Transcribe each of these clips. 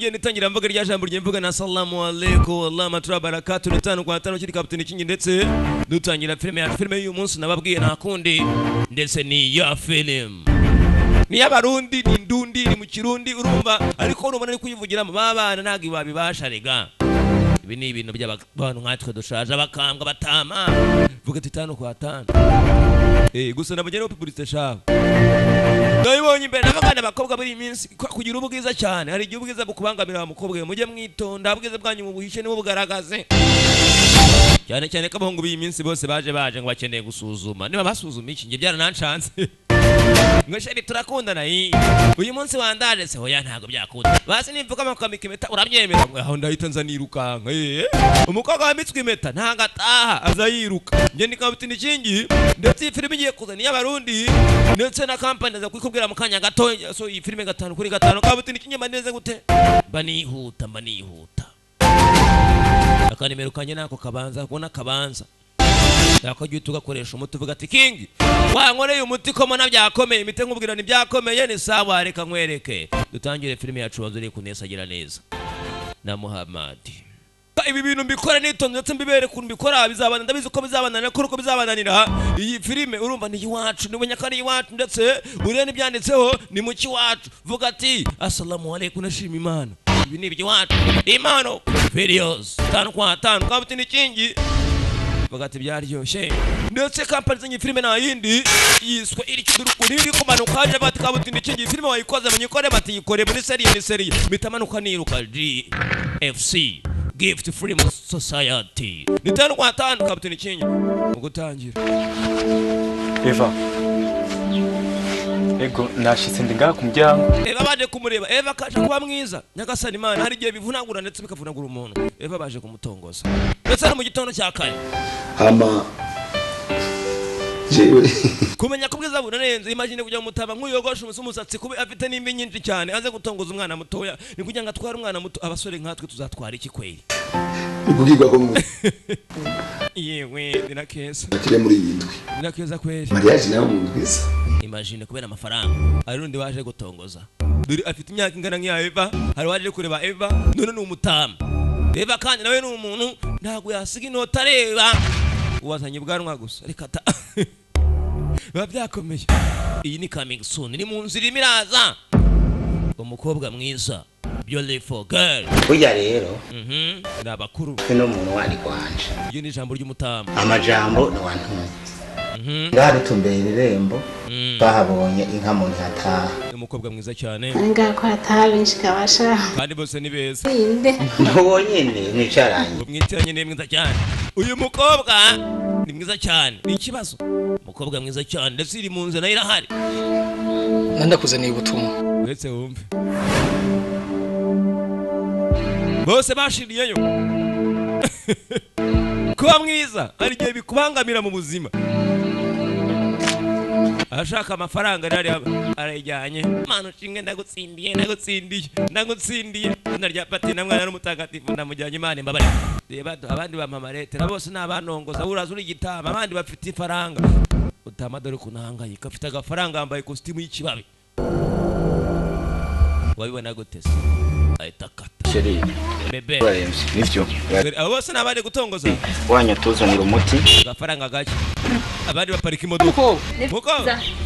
Genda itangira mvuga rya jambo ry'imvuga na salamu alaikum wallahi matura barakatu ni tano kwa tano kiri kapiteni kingi, ndetse dutangira filime yacu. Filime y'uyu munsi nababwiye nta kundi, ndetse ni ya film ni y'Abarundi, ni ndundi, ni mu Kirundi, urumva, ariko urubona ari kuyivugiramo babana ntabwo babibasha. Rega ibi ni ibintu by'abantu nkatwe dushaje, abakambwa batama. Vuga ati tano kwa tano. Gusa nabugeraho publicité shawe nabibonye imbere n'abagana abakobwa buri minsi kugira ubwiza cyane. Hari igihe ubwiza bukubangamira. Mukobwa, mujye mwitonda, ubwiza bwanyu mubuhishe nibo bugaragaze cyane cyane ko abahungu b'iyi minsi bose baje ngo bakeneye gusuzuma. Niba basuzuma iki, njye byaranancanze ngo chéri, turakundana, yi uyu munsi wandaje se? Hoya, ntabwo byakunda. Basi nimvuga amakamika impeta urabyemera? Ngo aho ndahita nza nirukanka. Umukobwa wambitswe impeta ntabwo ataha, aza yiruka. Njye ni kapiteni Kingi, ndetse iyi filime igiye kuza ni iy'Abarundi, ndetse na kampani aza kuyikubwira mu kanya gato. So iyi filime gatanu kuri gatanu, kapiteni Kingi, mba neza gute? Mba nihuta, mba nihuta. Akanimero kanjye nako kabanza kubona kabanza yakajya uhita ugakoresha umuti, uvuga ati: "Kingi, wankoreye umuti ko mbona byakomeye." Imiti nkubwira ni byakomeye, ni sawa. Reka nkwereke, dutangire filime yacu. Wanzu uri kunesagira neza na Muhammad. Ibi bintu mbikora nitonze, ndetse mbibere ukuntu mbikora bizabana. Ndabizi ko bizabananira, ko uko bizabananira. Iyi filime urumva ni iwacu, ni ko ari iwacu, ndetse uriya n'ibyanditseho ni mu kiwacu. Vuga ati assalamu alaikum, nashima Imana. Ibi ni iby'iwacu, impano videos tanu kwa tanu, kapiteni Kingi. Vuga ati byaryoshye. Ndetse kampani zenye filime nta yindi, yiswe iri kidurukuri iri kumanuka haje bati: "Kapiteni Kingi, filime wayikoze munyikore." Bati: "Yikore muri sérieux." Ni sérieux, mitamanuka niruka. GFC, Gift Film Society, ni tanu kwa tanu, kapiteni Kingi mu gutangira. Eva, ego, nashitse, ndi ngaha ku muryango. Eva baje kumureba. Eva akaje kuba mwiza. Nyagasani Imana, hari igihe bivunagura ndetse bikavunagura umuntu. Eva baje kumutongoza, ndetse no mu gitondo cya kare. Hama jewe Kumenya ko ubwiza burarenze. Imagine kujya mu mutaba nk'uyogosha umusatsi kubi, afite n'imvi nyinshi cyane, aze gutongoza umwana mutoya, ni kugira ngo atware umwana muto. Abasore nkatwe tuzatwara iki kweli? Kubwirwa ko Yewe, ni na keza. Kiri muri iyi ndwi. Ni na keza kweli. Mariage nayo mu ndwi isa. Imagine kubera amafaranga, hari undi waje gutongoza. Dore afite imyaka ingana nk'iya Eva. Hari waje kureba Eva, none ni umutamu Eva, kandi nawe ni umuntu ntabwo yasiga inota. Areba wazanye ubwanwa gusa, reka ta, biba byakomeye. Iyi ni coming soon, ni mu nzira irimo iraza. Umukobwa mwiza, beautiful girl. Burya rero Ni abakuru. Twe n'umuntu wandi kwanje. Iryo ni ijambo ry'umutamu. Amajambo ni wantumye ngaha dutumbera irembo, twahabonye inka mu ntihataha. Ni umukobwa mwiza cyane. Ngaha ko hataha benshi kabasha. Kandi bose ni beza. Inde? N'uwo nyene mwicaranye. Mwicaranye ni mwiza cyane. Uyu mukobwa ni mwiza cyane, ni ikibazo. Umukobwa mwiza cyane, ndetse iri mu nzira nayo irahari. Nandakuzaniye ubutumwa. Uretse wumve, bose bashiriyeyo. Kuba mwiza hari igihe bikubangamira mu buzima. Ashaka amafaranga rero arayijyanye. Mana ushinge, ndagutsindiye, ndagutsindiye, ndagutsindiye. Izina rya Pati na Mwana n'Umutagatifu, ndamujyanye. Imana imbabare. Reba abandi bampamarete bose ni abanongoza. Uraza uri igitama, abandi bafite ifaranga. Utama dore ukuntu ahangayika, afite agafaranga, yambaye ikositimu y'ikibabi. Wabibona gute se? Ahita akata. Chéri. Bébé. Uraremvye nivyo? Dore abo bose ni abandi gutongoza. Wanya tuzanira umuti. Agafaranga gake, abandi baparika imodoka. Muko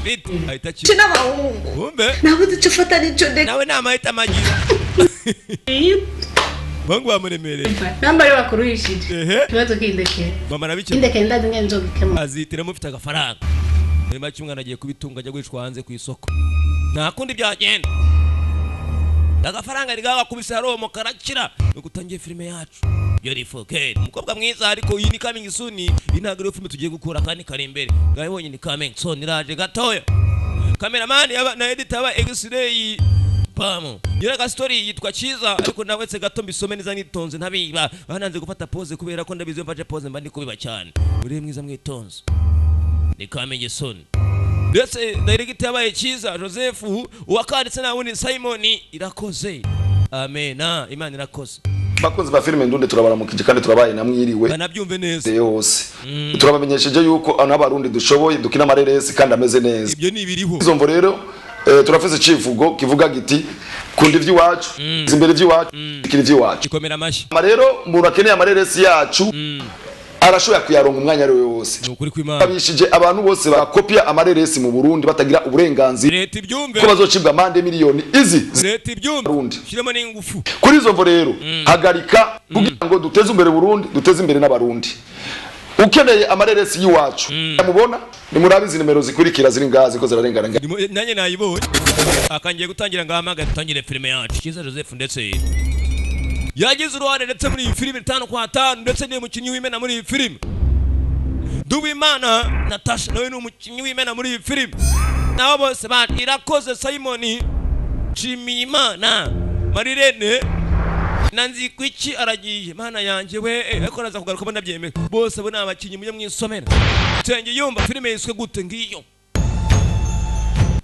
bite? Ahita akira. N'abahungu. Wumve. Nabuze icyo ufata n'icyo ndeka. Nawe ni amahitamo agira. Bangu bamuremereye. Namba rero bakuruhishije. Ikibazo kindekere. Mama arabikemura. Kindekere, ndazi ngene nzogikemura. Azihitiramo ufite agafaranga. Muri make umwana agiye kubitunga, ajya guhishwa hanze ku isoko, nta kundi byagenda. Agafaranga rigakubise haromo karakira. Nuko utangiye filime yacu, beautiful girl, umukobwa mwiza. Ariko iyi ni coming soon, iyi ntabwo ariyo filime tugiye gukora kandi kari imbere. Ngabonye ni coming soon, iraje gatoya. Cameraman yaba na editor aba x-ray bamu nyiraga. Story yitwa Cyiza, ariko nawetse gato mbisome neza nitonze, ntabiba. Bananze gufata pause kubera ko ndabizi iyo mfashe pause mba ndi kubiba cyane. Uri mwiza, mwitonze, ni coming soon. Ndetse director yabaye Cyiza Joseph, uwakanditse nawe ni Simon Irakoze. Amena, Imana irakoze. Bakunzi ba filime Ndunde, turabaramukije kandi turabaye namwiriwe. Banabyumve neza. Yose turabamenyesheje yuko n'Abarundi dushoboye, dukina amareresi kandi ameze neza. Ibyo ni ibiriho. Izo mvo rero, turafise icivugo kivuga giti: Kunda ivy'iwacu, imbere ivy'iwacu, ikira ivy'iwacu. Ikomera amashyi. Rero umuntu akeneye amareresi yacu arashoboye kuyaronka umwanya ari we wose. Ni ukuri kw'Imana. Abishije abantu bose bakopia amareresi mu Burundi batagira uburenganzira, leta ibyumve, ko bazocibwa amande miliyoni izi leta ibyumve, Burundi. Shyiremo n'ingufu. Kuri izo mvo rero, hagarika kugira ngo duteze imbere Burundi, duteze imbere n'Abarundi. Ukeneye amareresi y'iwacu mubona ni murabizi, nimero zikurikira ziri ngazi ko zirarengana. Nanjye nayibonye, akangiye gutangira ngahamagara dutangire filime yacu. Cyiza Joseph ndetse yagize uruhare ndetse muri iyi filime 5 kwa 5, ndetse ni umukinnyi w'imena muri iyi filime. Duwimana Natasha nawe ni umukinnyi w'imena muri iyi filime. Nabo bose ba Irakoze Simoni, Nshimiyimana Marirene na Nzikwiki aragiye, mana yanjye we, ariko araza kugaruka ndabyemera. Bose abo ni abakinnyi, mujye mwisomera Nsenge yumva filime yiswe gute. Ngiyo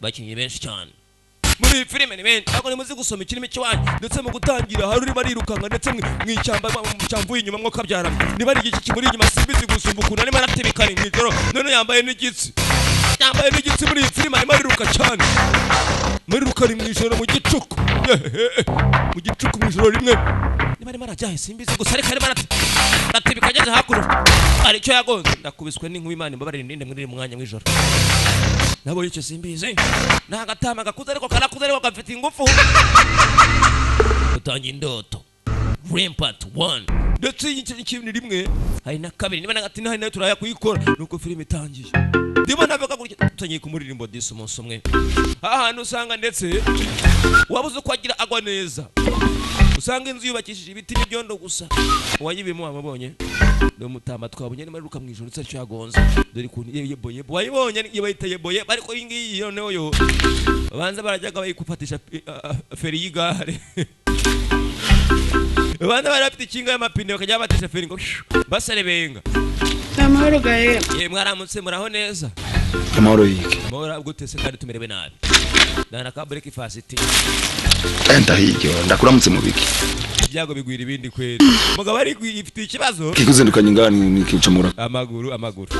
bakinnyi benshi cyane muri iyi filime, ni benshi, ariko nimuzi gusoma ikirimi cy'iwanyu. Ndetse mu gutangira hari urimo arirukanka ndetse mu ishyamba cyamvuye inyuma mwo kabyara, niba ari igiki kimuri inyuma simbizi, gusumba ukuntu arimo aratibikana mu ijoro. None yambaye n'igitsi, yambaye n'igitsi. Muri iyi filime arimo ariruka cyane, mariruka ari mu ijoro mu gicuku. Yehehe, mu gicuku mu ijoro rimwe, niba arimo arajyahe simbizi gusa, ariko arimo aratibika ageze hakuno hari icyo yagonze. Ndakubiswe n'inkuba, Imana imbabarire, ndinde muri uyu mwanya w'ijoro nabonye icyo simbizi. Ni agatama gakuze ariko karakuze ariko gafite ingufu. Utangira indoto Dream Part 1, ndetse iyi kintu rimwe hari na kabiri, niba na gatatu hari nayo turaya kuyikora. Nuko filime itangiye, ndimo navuga gutya tutangiye kumuririmbo disi. Umunsi umwe ahantu usanga ndetse wabuze uko agira agwa neza, usanga inzu yubakishije ibiti n'ibyondo gusa. Uwayibimo wamubonye ni umutama twabonye arimo ariruka mu ijoro, ndetse aricyo yagonze. Dore ukuntu yebo yebo wayibonye, iyo bayita yebo yebo, ariko iyi ngiyi noneho yo babanza barajyaga bayikufatisha feri y'igare. Babanza bari bafite ikinga y'amapine, bakajya babatisha feri ngo shoo, baserebenga. Amahoro gahe? Ye, mwaramutse, muraho neza? Amahoro yike? Amahoro gute se kandi tumerewe nabi? Dana ka breakfast. Ndahiryo ndakuramutse mu biki? Ibyago bigwira ibindi kweri. Mugabo ari ifite ikibazo. Kikuzindukanye ngani nikicamura? Amaguru, amaguru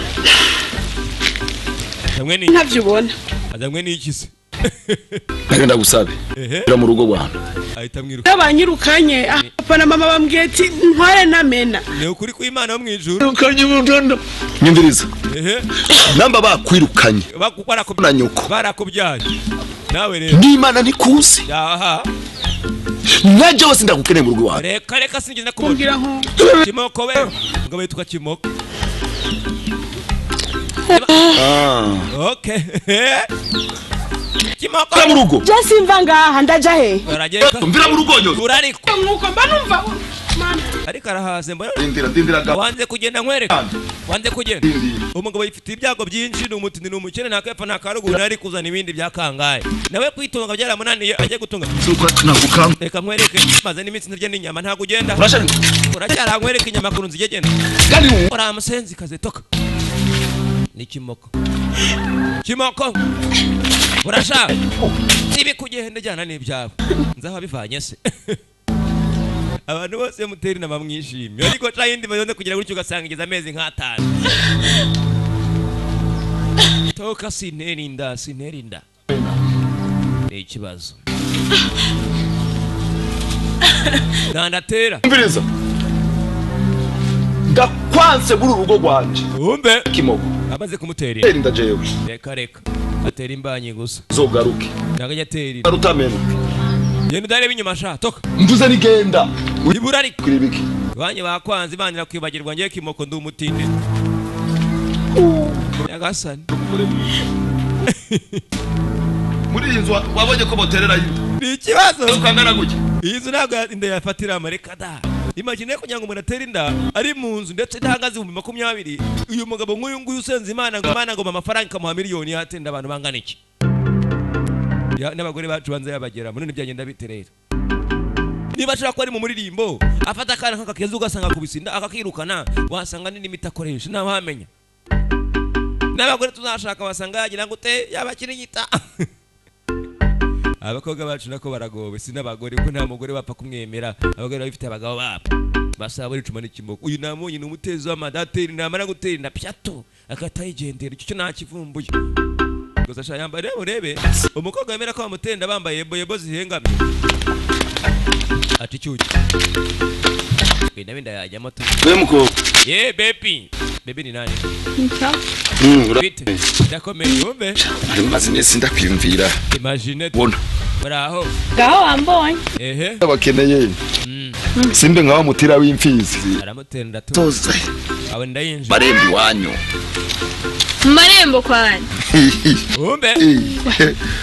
hamwe ni Ntavyo ubona. Azamwe n'iki se? Nagenda gusabe. Ehe. Ira mu rugo rwanda. Ahita amwiruka. Abanyirukanye, papa na mama bambwiye ati ntware namena. Ni ukuri kw'Imana yo mu ijuru. Nyumviriza. Ehe. Namba bakwirukanye na nyoko Barakubyaye nawe rero. N'Imana ntikuzi. Aha. Najye wese ndagukeneye mu rugo iwawe. Reka reka, sinigeze kubona. Kumbwira nko Kimoko we, mugabo yitwa Kimoko. Okay, Kimoko. Mvira mu rugo. Je simva ngaha, ndaja he? Baragenda. Mvira mu rugo nyoza. Urariko. Nkuko mba numva mana. Ariko arahaze mbona. Ndindira, ndindira ga. Wanze kugenda, nkwereka, wanze kugenda. Ndindira. Umugabo yifitiye ibyago byinshi, ni umutindi, ni umukene, nta kepfo nta karuguru, ari kuzana ibindi bya kangahe. Nawe kwitunga byaramunaniye, ajye gutunga. Suko nagukanga. Reka nkwereke, maze n'iminsi ntarya n'inyama. Ntabwo ugenda. Urashaka? Uracyari, nkwereke inyama kuntu nzigegenda. Kandi ubu Uri amusenzi kaze, toka. Ni Kimoko, Kimoko, urashaka ibi kugenda jyana n'ibyawe, nzaba bivanye se. Abantu bose mutera inama mwishimye, ariko ca yindi bayonze kugira gutyo ugasanga igeze amezi nk'atanu. Toka, sintera inda, sintera inda, ni ikibazo ndandatera. Mviriza, ndakwanse muri uru rugo rwanje. Umbe. Kimoko. Amaze kumutera Tera inda. Inda jewe. Reka reka, atera imbanyi gusa. Zogaruke. Ntabwo ajya atera inda. Rutamena. Genda udareba inyuma sha, toka. Mvuze nigenda. Ibura ariko. Kuri biki? Banyi bakwanze, Imana irakwibagirwa. Ngiye Kimoko, ndi umutindi nyagasani. Muri iyi nzu wabonye ko boterera inda? Ni ikibazo. Ukangana gutya. Iyi nzu ntabwo inda yafatira amareka da. Imagine kugira ngo umuntu atere inda ari mu nzu ndetse idahagaze 20,000. Uyu mugabo nk'uyu nguyu usenze Imana ngo Imana ngo amafaranga ikamuha miliyoni, yatenda abantu bangana iki? N'abagore bacu banze yabagera none byagenda bite rero? Niba ashobora kuba ari mu muririmbo afata akana nk'akakeza ugasanga akubise inda akakirukana, wasanga n'imiti akoresha ntawamenya. N'abagore tuzashaka wasanga yagira ngo ute yabakirigita. Abakobwa bacu nako baragowe, si n'abagore kuko nta mugore bapfa kumwemera. Abagore baba bafite abagabo babo basaba baricuma n'ikimoko. Uyu namubonye ni umutezi w'amadateri, namara gutera inda pyato agahita yigendera. Icyo cyo ntakivumbuye gusa sha. Yambaye, reba urebe umukobwa wemera ko bamutenda bambaye yebo yebo zihengamye. Ati cyuki genda binda yajyamo tu. We mukobwa. Ye baby, baby ni nani? Nsa. Bite, ndakomeye, wumve. Ari maze iminsi ndakwiyumvira. Imagine. Bona. Baraho. Ngaho wambonye. Ehe. Abakeneye. Simbe nka wa mutira w'imfizi. Aramutenda tu. Toze. Awe ndayinjira. Marembo iwanyu. Mu marembo kwanyu. Wumve.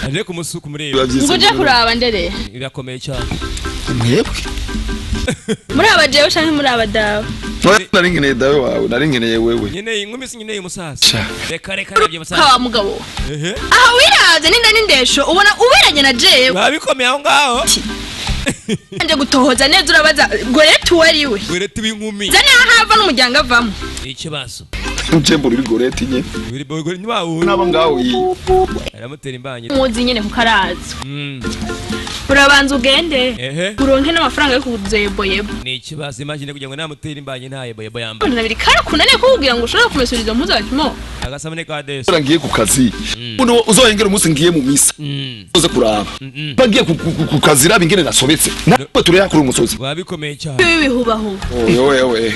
Aje kumusuka umureba. Ngo uje kuraba ndereye. Birakomeye cyane. Mwebwe. Muri aba jewe canke muri aba dawe? Nari nkeneye dawe wawe, nari nkeneye wewe. Nkeneye inkumi, si nkeneye umusaza. Sha. Reka reka, nabyo musaza. Ka wa mugabo. Ehe. Aha wiravye ninda n'indesho ubona uberanye na jewe. Biba bikomeye aho ngaho. Nje gutohoza neza, urabaza Goreti uwo ari we. Goreti w'inkumi. Zane aho ava n'umuryango avamo. Ikibazo. Nje mbura ibigoreti nye. Biri bogori ntiwawundi. Nabo ngaho iyi. Aramutera imbanyi. Muzi nyene kuko arazwi. Urabanza ugende. Ehe. Uronke n'amafaranga yo kuguza yeboyebo. Ni ikibazo, imagine kugira ngo namutera imbanyi nta yeboyebo yambaye. Nabiri karakunaniye kukubwira ngo ushobora kumesura izo mpuzu bakimo. Agasabune ka desu. Ngiye ku kazi. Uno uzohengera umunsi ngiye mu misa. Uze kuraba. Bagiye ku kazi, raba ingene nasobetse. Nawe turi yakuri umusozi. Biba bikomeye cyane. Ibihubahuba. Oye wewe.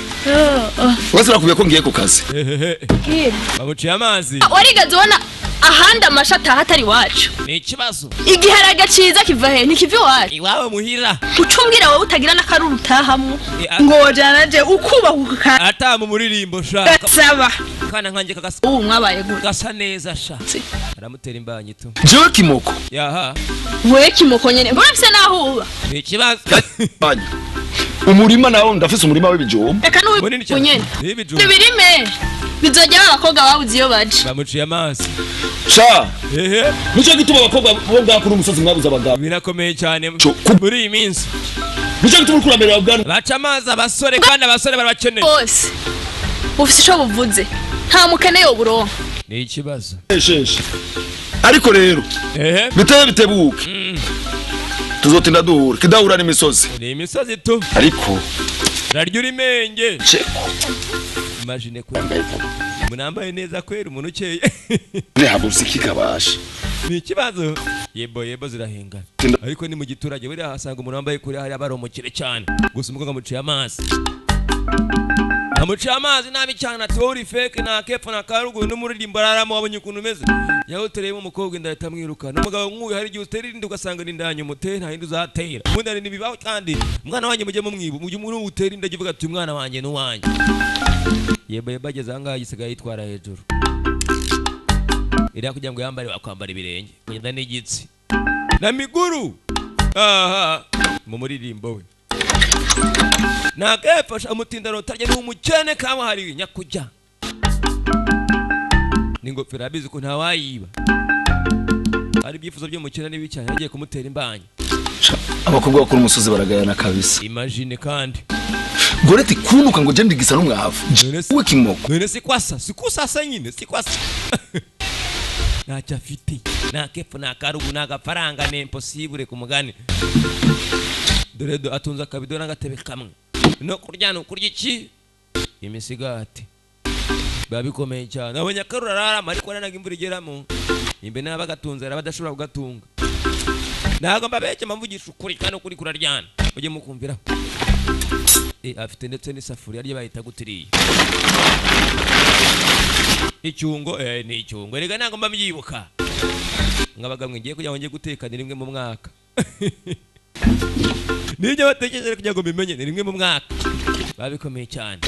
Wese nakubwiye ko ngiye ku kazi. Ehehe. Bamuciye amazi. Warigeze ubona ahandi amasha ataha atari iwacu? Ni ikibazo. Igiharage ciza kiva he? Ntikiva iwacu? Iwabo muhira. Ucumbwira wowe utagira n'akaruru utahamwo. Eh, ngo wojana je ukubahuka. Ata mu muririmbo sha. Gasaba. Kana nkanjye kagasa. Ubu mwabaye gute? Gasa neza sha. Aramutera imbanyi tu. Jewe kimoko. Yaha. We kimoko nyene mbona mfise naho uba. Ni ikibazo. Banyi. Umurima nawo, ndafise umurima w'ibijumba. Reka Munini n'ubu cyane. nyene. N'ibijumba. Ibirime bizojya abakobwa babuze iyo baje. Bamuciye amazi. Sha. Ehe. Nico gituma abakobwa bo ngaha kuri umusozi mwabuze abagabo. Birakomeye cyane Cyo, muri iyi minsi. Nico gituma uriko uramerera bwana. Baca amazi abasore, kandi abasore barabakeneye. Bose ufise ico buvuze, nta mukene yoburonka. Ni ikibazo. Sheshe. Ariko rero Ehe. bitebe bitebuke. Tuzotinda duhura. Kidahura n'imisozi. Ni imisozi tu. Ariko Rarya urimenge. ceko. Imagine kweri. Munambaye neza kweri, umuntu ukeye. Ne habuze ikikabasha. Ni ikibazo. Yebo yebo zirahengana. Tinda- Ariko ni mu giturage buriya hasanga umuntu wambaye kuri hariya bari umukire cyane. Gusa umukobwa amuciye amazi. Amuciye amazi nabi cyane, ati wowe uri fake, nta kepfo na karuguru, n'umuririmbo araramo, wabonye ukuntu umeze. Yawutereyemo umukobwa inda ahita amwirukana. Umugabo nk'uyu hari igihe utera inda ugasanga ni inda yanyu umuteye, nta yindi uzatera. Ubundi hari n'ibibaho, kandi umwana wanjye mujye mumwiba, mujye mutera inda avuga ati umwana wanjye ni uwanjye. Yebo yebo ageze ahangaha gisigaye yitwara hejuru. Iriya kugira ngo yambare wakwambara ibirenge kugenda n'igitsi na miguru aha mu muririmbo we ntakepfasha umutindaro utarya ni umukene kabuhariwe nyakujya n'ingofero abizi ko ntawayiba, ari ibyifuzo by'umukene n'ibi cyane yagiye kumutera imbanyi. Sha, abakobwa bakora umusozi baragayana kabisa. Imagine kandi. Goreti kunuka ngo je ndigisa n'umwavu. None se- We kimoko. None si kwasa, si kusasa nyine, si kwasa. Ntacyo afite, nta kepfo, nta karugu, nta gafaranga, ni impossible ku mugani. Dore do atunze akabido n'agatebe kamwe, no kurya ni ukurya iki? Imisigati. Biba bikomeye cyane. Abonye akarura ararama, ariko aranaga imvura igeramo imbe n'aba agatunze araba adashobora kugatunga. Ntabwo mbabeshya, mbavugisha ukuri, kandi ukuri kuraryana, mujye mukumviraho. Afite ndetse n'isafuriya rye bayita gutiriye icyungo, ni icyungo. Erega ntabwo mba mbyibuka nkabaga ngiye kugira ngo njye guteka, ni rimwe mu mwaka. Nibyo batekereje kugira ngo mbimenye, ni rimwe mu mwaka. Biba bikomeye cyane,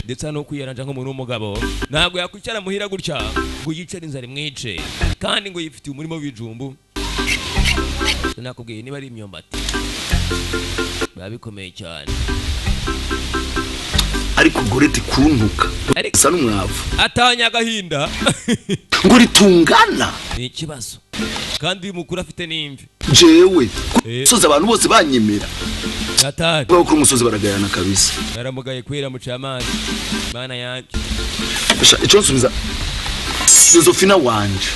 ndetse no kwiyaranja nk'umuntu w'umugabo ntabwo yakwicara muhira gutya ngo yicare inzara imwice, kandi ngo yifitiye umurimo w'ibijumbu, nakubwiye niba ari imyumbati. Biba bikomeye cyane. Ariko Goreti kuntuka. Ariko- Sa n'umwavu. Atanya agahinda. Ngo ritungana. Ni ikibazo, kandi uyu mukuru afite n'imvi. Jewe. Eh. Soza abantu bose banyemera. Atari. Bakora umusozi baragayana kabisa. Naramugaye kwera muca amazi, mana yanjye. Sha, ico nsubiza Josephina wanje.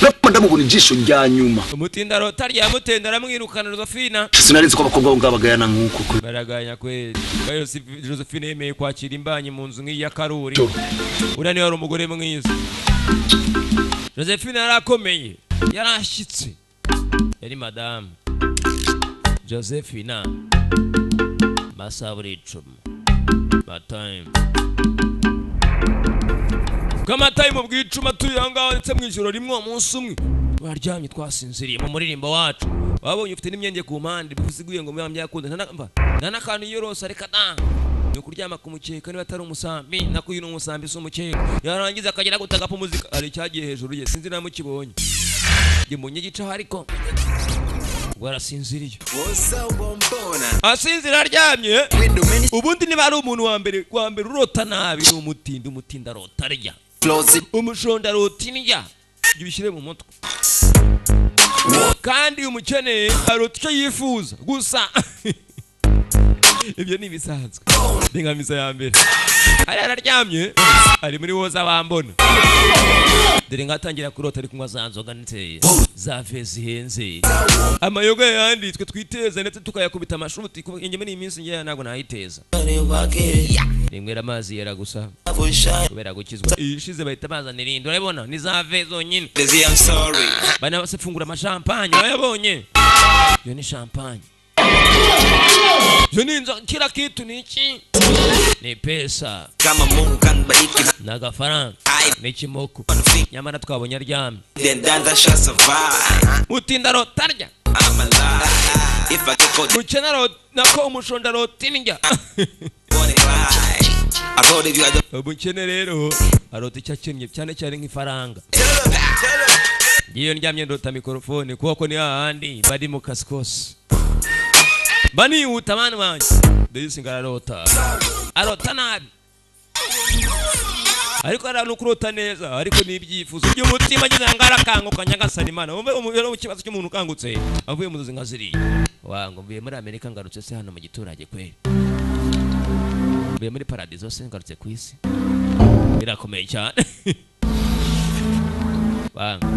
Ndapfa ndamubona ijisho rya nyuma. Umutinda arota ryamutenda, aramwirukana Josephina. Sinari ko abakobwa bo ngaba bagayana nk'uko. Baraganya kweli. Ngayo Josephine yemeye kwakira imbanyi mu nzu nk'iyi ya Karuri. Cyo. Uriya niwe wari umugore mwiza. Josephine yarakomeye, yarashyitse, yari madamu. Josephina masaburi 10 batime kama time bw'icuma turi ahangaha ndetse mu ijoro rimwe umunsi umwe baryamye twasinziriye mu muririmbo wacu wabonye ufite n'imyenge ku mpande bivuziguye ngo mwamya yakunda nta n'akantu yorose areka da ni kuryama ku mukeka niba atari umusambi nako uyu ni umusambi si umukeka yarangiza akagera gutagapa muzika hari icyagiye hejuru ye sinzi namukibonye njye mbonye gicaho ariko warasinziriye asinzira aryamye. Ubundi niba ari umuntu wa mbere urota nabi ni umutindi. Umutindi arota arya, umushonda arota indya, ibyo bishyire mu mutwe. Kandi umukene arota icyo yifuza gusa ibyo ni ibisanzwe. Ni nka misa ya mbere ari araryamye ari muri woza bambona dore ngatangira kurota ari kunywa za nzoga ndetse za ve zihenze amayoga yandi twe twiteza ndetse tukayakubita amashuti. Inge muri iyi minsi ngeya ntabwo nayiteza rimwera amazi yera gusa kubera gukizwa ishize bahita bazanira indi urabona ni za ve zonyine bana bose fungura amashampanye wayabonye iyo ni champagne iyo ni inzoga kila kitu ni iki ni pesa Kama Mungu kanibariki na gafaranga ni kimoko nyamara twabonye aryamye mutinda arota arya mukene arota nako umushonda arota indya umukene rero arota icyo akennye cyane cyane nk'ifaranga. Ngiyo ndyamye ndota mikorofone kuko ni hahandi bari mu kazi kose banihuta abana banjye ndayisinga ararota arota nabi ariko ari no kurota neza ariko ni ibyifuzo by'umutima ngize ngarakanguka nyagasani Imana wumve umubero w'ikibazo cy'umuntu ukangutse avuye mu nzozi nka ziriya wango mvuye muri Amerika ngarutse se hano mu giturage kweli mvuye muri paradizo se ngarutse ku isi birakomeye cyane wango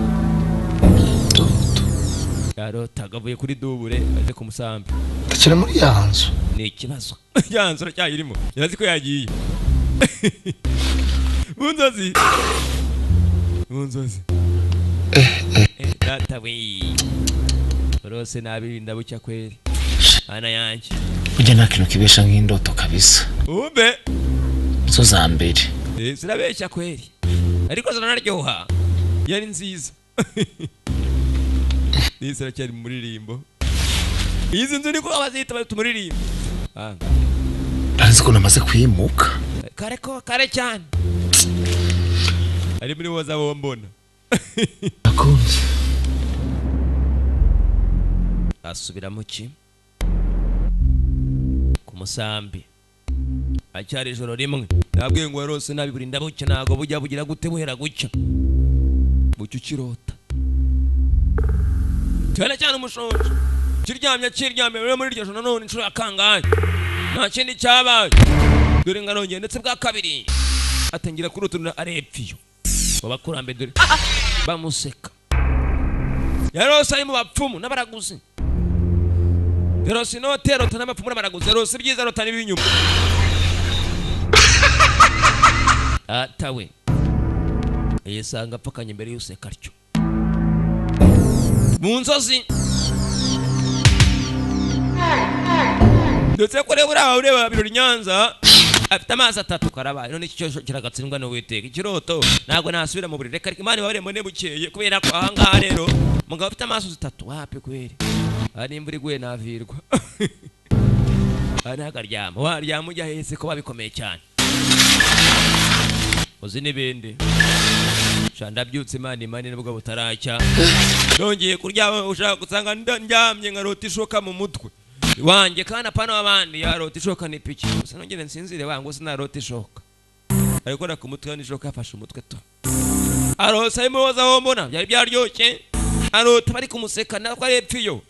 yarotaga avuye kuri dubure aje ku musambi ndakira muri ya nzu ni ikibazo ya nzu aracyayirimo yarazi ko yagiye munzozi munzozi data we rose nabi ndabucya kweli ana yanjye burya nta kintu kibesha nk'indoto kabisa umbe zo za mbere zirabeshya kweli ariko ziranaryoha yari nziza nisi aracyari mu muririmbo izi nzu niko abazita bari tumuririmbo arazi ko namaze kwimuka kare ko kare cyane ari muri woza bombona akunze asubira mu ki ku musambi acyari ijoro rimwe nabwiye ngo warose nabi buri ndabucya ntago bujya bugira gute buhera gucya bucya ukirota cyane cyane umushonje kiryamye kiryamye rero muri iryo joro nanone inshuro ya kangahe nta kindi cyabaye dore ngarongeye ndetse bwa kabiri atangira kurutunura arepfiyo babakurambere dore bamuseka yarose ari mu bapfumu n'abaraguzi yarose inote yarota n'abapfumu n'abaraguzi yarose ibyiza arota n'ibinyuma atawe yisanga apfakanye imbere y'useka atyo mu nzozi ndetse ko rero uriya ureba birori Nyanza afite amazi atatu karabaye none iki cyo kiragatsindwa n'Uwiteka ikiroto ntabwo nasubira mu buriri reka Imana ibabare mbone bukeye kubera ko aha ngaha rero mugabo afite amaso atatu wapi kweri aha imvura iguye navirwa aha ntakaryama waryama ujya hese ko babikomeye cyane uzi n'ibindi ndabyutse Imana imani nubwo butaracya nongeye kuryama ushaka gusanga ndyamye nkarota ishoka mu mutwe wanjye kana pano abandi yarota ishoka n'ipiki gusa nongere nsinzire wangu sinarota ishoka ariko na ku mutwe n'ishoka yafashe umutwe to arose arimo woza wombona byari byaryoshye arota bari kumuseka nako ari epfiyo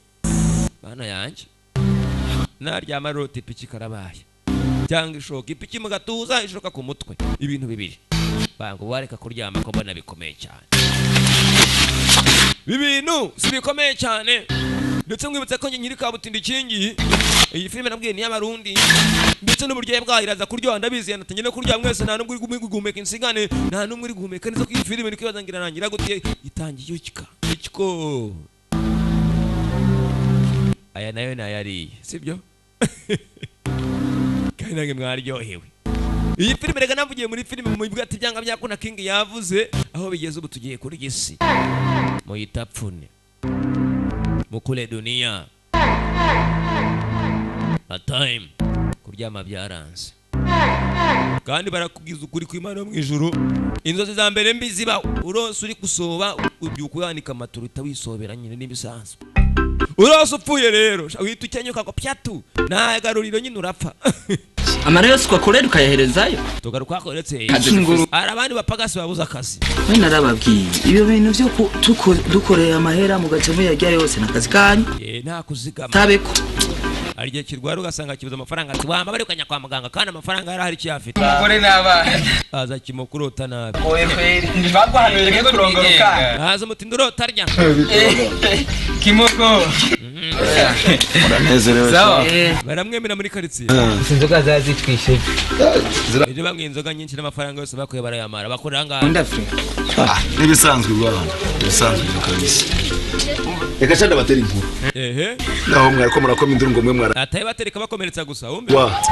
bana yanjye naryama arota ipiki karabaye cyangwa ishoka ipiki mu gatuza ishoka ku mutwe ibintu bibiri bangu wareka kuryama ko mbona bikomeye cyane ibintu si bikomeye cyane ndetse mwibutse ko nyiri kabutindi kingi iyi filime nabwiye ni y'abarundi ndetse n'uburyohe bwayo iraza kuryoha ndabizi natangiye no kuryoha mwese nta n'umwe uri guhumeka insigane nta n'umwe uri guhumeka neza ko iyi filime iri kwibaza ngo irarangira gute itangiye ikika ikiko Aya nayo nayariye, sibyo? Kandi nange mwaryohewe. Iyi filime reka navugiye muri filime mu ati byanga byakuna King yavuze aho bigeze ubu tugiye kuri gisi. Muyitapfune. Mukule dunia. A time kuryama byaranze. Kandi barakubwiza ukuri kw'Imana yo mu ijuru. Inzozi za mbere mbi ziba uronse uri gusoba ubyuka uyanika amaturu utawisobera nyine n'ibisanzwe. Uronse upfuye rero wita ukenyuka ngo pyatu nta garuriro nyine urapfa. Amara yose ukakorera ukayaherezayo. Tugaruka koretse. Hari abandi bapagasi babuze akazi. We narababwiye ibyo bintu byo dukorera amahera mugaca muyarya yose nakazi kanyu. Nta kuzigama. Tabeko. Hari igihe kirwara ugasanga kibuze amafaranga ati wamba bari ukanya kwa muganga kandi amafaranga yarahari kiyafite. Umugore n'abana. Aza kimokurota nabi. Oye kweri ntibagwahanuye kurongoroka. Aza mutindi urota arya. Kimoko. Muranezerewe. Sawa. Baramwemera muri quartier. Inzoga zazitwishe. Ejo bamwe inzoga nyinshi n'amafaranga yose bakuye barayamara bakorera ngaha. Nibisanzwe rwanda. Nibisanzwe kabisa. Reka cyane batera inkuru. Ehe. Naho mwariko murakoma induru ngo mwe mwara. Ataye batereka bakomeretsa gusa wumbe. Wa.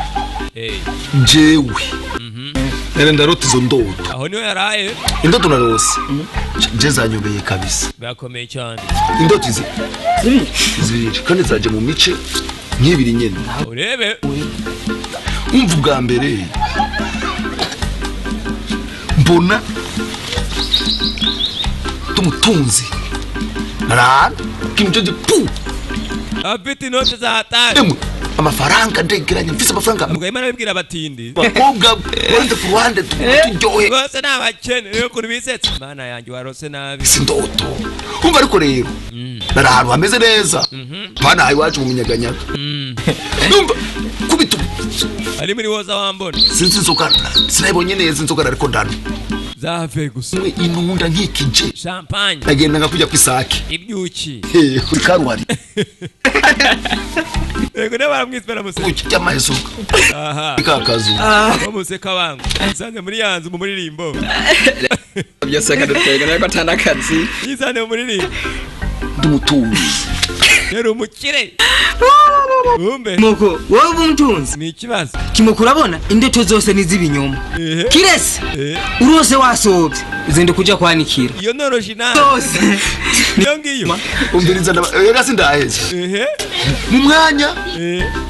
Jewe. Nere ndarota izo ndoto. Aho niho yaraye. Indoto narose. Je zanyobeye kabisa. Bakomeye cyane. Indoto izi. Zibiri kandi zaje mu mice nk'ibiri nyene. Urebe. Umva ubwa mbere. Mbona tumutunzi. Narana kimjoje pu. Afite inote za hatari. Amafaranga ndegeranya mfise amafaranga. Ubwo Imana bibwira abatindi. Bakobwa ruhande ku ruhande turyohe. Bose nabakene rero kuri bisetse. Mana yanjye warose nabi. Sindoto. Umva ariko rero. Nari ahantu hameze neza. Pana iwacu mu minyaganyaga. Numva kubitu. Ari muri woza wambona. Sinzi inzoka sinayibonye neza inzoka ariko ndano. Zave gusa. Inunda nkikije. Champagne. Nagenda ngakujya kwisake. Ibyuki. Kuri karuhari. Yego ne baramwisbera muse. Kuki amahesuka. Aha. Ikakazu. Bamuseka bangu. Nsanze muri yanzu mu muririmbo. Byose kadutega nariko atanakazi. Yizane mu muririmbo. Ndumutunzi. Yari umukire. Umbe. Moko, wowe umutunzi. Ni ikibazo. Kimoko urabona indoto zose ni z'ibinyoma. Kirese. Urose wasobye. Uzende kuja kwanikira. Iyo ni original. Zose. Niyo ngiyo. Umviriza ndaba sindaheze. Mu mwanya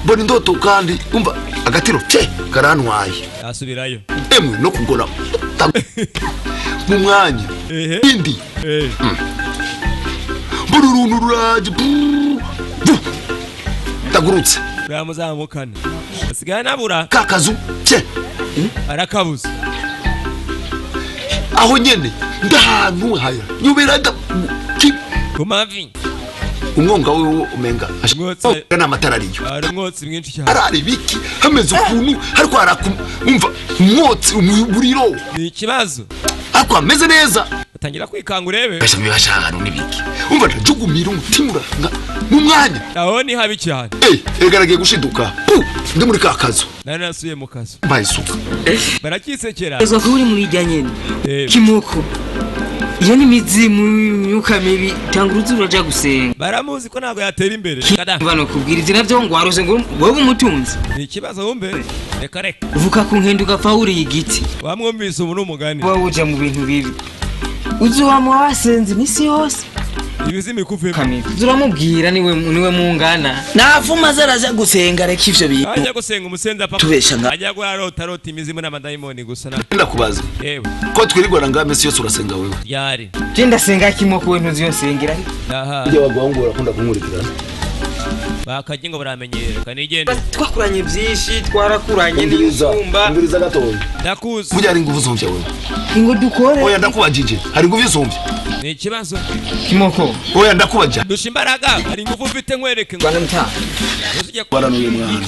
mbona indoto kandi umva agatiro ce karantwaye. Asubirayo. Emwe no kugona. Mu mwanya. Indi. Mbona uruntu ruraje. Tagurutse. Ramuzamukana. Asigaye nabura. Kakazu ce. Arakabuze. Aho nyene ndahantu haya. Nyubera da kumavi. Umwonga wewe umenga. Ashaka amatara ariyo. Ari umwotsi mwinshi cyane. Arari biki hameze ukuntu hariko arakumva umwotsi umuriro. Ni ikibazo. Ariko ameze neza. Atangira kwikanga urebe. Basha bibasha ahantu nibiki. Umva ndajugumira umutima uranga mu mwanya. Aho ni habi cyane. Egaragiye gushiduka. Pu ndi muri kakazu. Nari nasuye mu kazu. Mbaye isuka. Barakisekera. Ezwa kuri muri ijya nyene. Kimoko. Iyo ni mizimu imyuka mibi tanga uruzi uraja gusenga. Baramuzi ko ntago yatera imbere. Bano kubwira ivyo navyo ngo warose ngo wewe umutunzi. Ni ikibazo wumbe. Reka reka. Uvuka ku nkende ugapfa wuriye igiti. Wamwumvise ubu n'umugani. Wowe uja mu bintu bibi. Uzuwamwa wasenze imisi yose. Ibizimi kuvemo. Uramubwira niwe mungana. Navuma zaraza gusenga reka ivyo bintu. Ajya gusenga umusenza papa. Tubesha nga. Ajya guarota rota imizimu n'amadayimoni gusa na. Ndakubaza. Yewe. Ko twirirwana nga misi yose urasenga wewe. Yari. Je ndasenga kimoko we ntuzi yo nsengera. Aha. Ujye wagwangura akunda kunkurikirana. Bakaje ngo baramenyera kanigende. Twakuranye byinshi twarakuranye n'ibisumba. Ndiriza gatoya. Ndakuzi. Burya ari nguvu zumvya wewe. Ingo dukore. Oya ndakubajije. Hari nguvu zumvya. Ni ikibazo. Kimoko. Oya ndakubaja. Dusha imbaraga. Hari nguvu ufite nkwereke. Bwana mta. Baranuye mwana.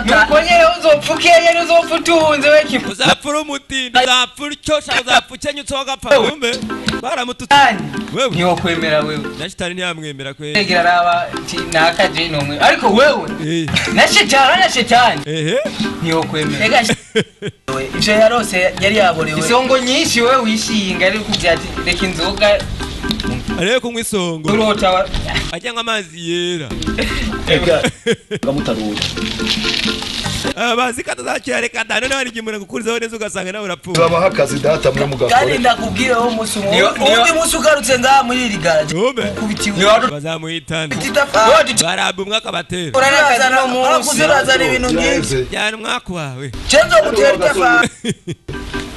Nukonyere uzopfukeye uzopfutunze we kimoko. Uzapfura umutindi, uzapfura icyosha, uzapfa ukenyutse wagapfa. Wumve. Baramututse. Wewe. Niwo kwemera wewe. Na shitani ntiyamwemera kweli. Negera raba nakaje nomwe. Ariko wewe. Na shitani na shitani. Ehe. Niwo kwemera. Ega ivyo yarose yari yaborewe. Isongo nyinshi wewe wishinga ari kuvyati reka inzoga. Ariko kunywa isongo. Urota ajyanywa amazi yera. Ega ngamutaruye. Bazi ko atazakira, reka da. Noneho hari igihe umuntu agukurizaho neza, ugasanga nawe urapfuye. Turabaha akazi data, mwe Kandi mugakore. ndakubwira, wo munsi umwe, uwundi munsi ugarutse ngaha muri iri garaje, ukubitiwe. Bazamuhitana, baraba umwaka batera. Urazana umunsi, urazana ibintu nk'ibyo. Jyana umwaka wawe. Cenzo gutera itafari.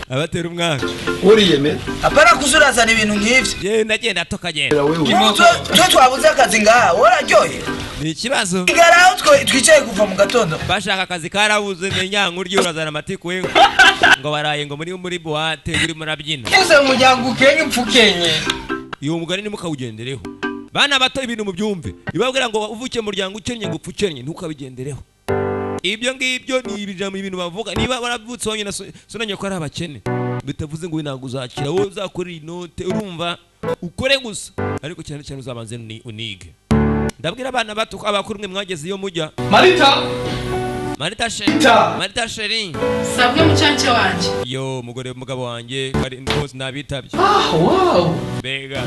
Abatera umwaka. Uriyemera. Apana kuza urazana ibintu nk'ivyo. Genda, genda, tukagenda. Ubu twe twabuze akazi ngaha, wararyohe. Ni ikibazo. Igara aho twicaye kuva mu gatondo. Bashaka akazi karabuze, menyankurya urazana amatiku we ngo baraye ngo muri boîte urimo urabyina. Uze mu muryango ukenye upfukenye. Uyu mugani ntimukawugendereho, bana bato. Ibintu mubyumve, ibabwira ngo uvukiye mu muryango ukennye ngo upfe ukennye, ntukabigendereho. Ibyo ngibyo ni ibijambo, ibintu bavuga. Niba waravutse wonyine so na nyoko ari abakene, bitavuze ngo we ntabwo uzakira. Wowe uzakorera inote, urumva, ukore gusa, ariko cyane cyane uzabanze unige. Ndabwira abana bato ko abakuru mwe mwageze iyo mujya. Marita! Marita chérie. Marita! Marita chérie. Sabwe, mucanke wanje. Yo mugore, mugabo wanjye kari rwose, nabitabye. Ah, wow! Mbega!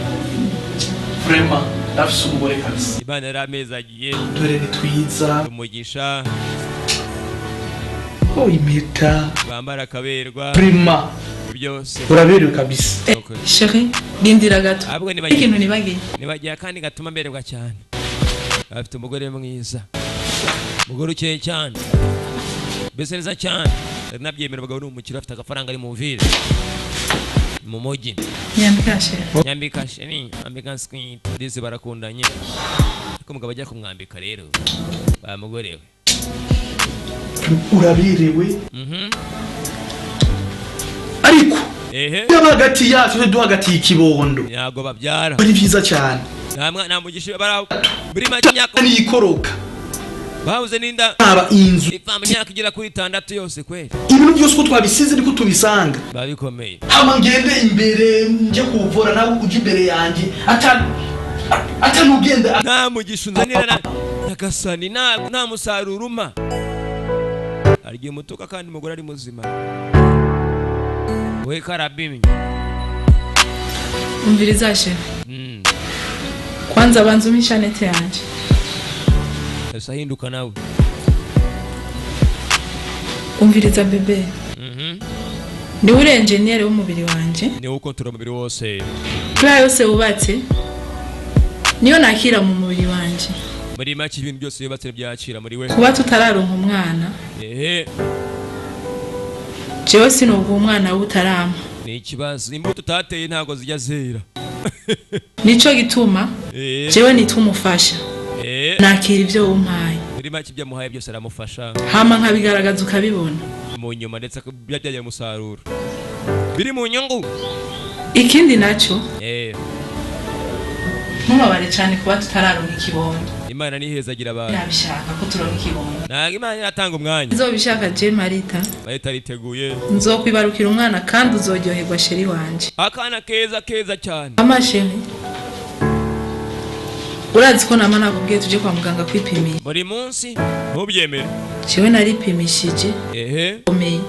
Vraiment, ndafise umugore kabisa. Imana yari amezi agiye. Dore ni twiza. Umugisha. Oh, impeta. Bambara akaberwa. Vraiment. Byose. Uraberewe kabisa. Okay. Chéri, rindira gato. Ahubwo nibagiye. Ikintu nibagiye. Nibagiye akandi gatuma mbererwa cyane. Afite umugore mwiza, umugore ukeye cyane, mbese neza cyane. Ari nabyemera, abagabo ni umukire, afite agafaranga, ari mu ville, mu mujyi. Nyambika, chéri. Nyambika chéri, ambika sweet. Ndetse barakundanye, ariko umugabo ajya kumwambika rero wa mugore we. Uraberewe. Ariko yaba hagati yacu duhagatiye ikibondo. Ntabwo babyara. Ari byiza cyane. Nta mwana, nta mugisha bara muri make imyaka Niyikoroka. Babuze n'inda. Aba inzu. Iva mu myaka igera kuri 6 yose kweli. Ibintu byose uko twabisize niko tubisanga. Biba bikomeye. Hama ngende imbere nje kuvura, nawe uje imbere yanjye atanugenda. Nta mugisha unzanira na nyagasani, nta musaruro umpa. Hari igihe umutuka kandi umugore ari muzima, we karabimye. Umviriza, chéri. Kwanza banza umpe ishanete yanje. Ese ahinduka nawe. Umviriza, bébé. Niwe uri enjeniyeri w'umubiri wanje. Niwe ukontorora umubiri wose. Kuri yose wubatse niyo nakira mu mubiri wanje. Muri make ibintu byose yubatse byakira muri we. Kuba tutararonka umwana, jewe sinubwo umwana we utarampa. Ni ikibazo, imbuto utateye ntabwo zijya zera. Nico gituma jewe nitwa umufasha. Nakira ibyo wumpaye. Muri make ibyo amuhaye byose aramufasha. Hama nkabigaragaza ukabibona. Mu nyuma ndetse byabyaye umusaruro, biri mu nyungu. Ikindi naco, ntubabare cyane kuba tutararonka ikibondo. Imana nihezagira abantu. Nabishaka ko turonka ikibondo. Ntabwo Imana iratanga umwanya. Nzobishaka je, Marita. Bahita ariteguye. Nzokwibarukira umwana kandi uzoryoherwa, chéri wanje. Akana keza keza cyane. Ama chéri, urazi ko nama nakubwiye tuje kwa muganga kwipimisha. Buri munsi ntubyemere. Jewe naripimishije. Komeye.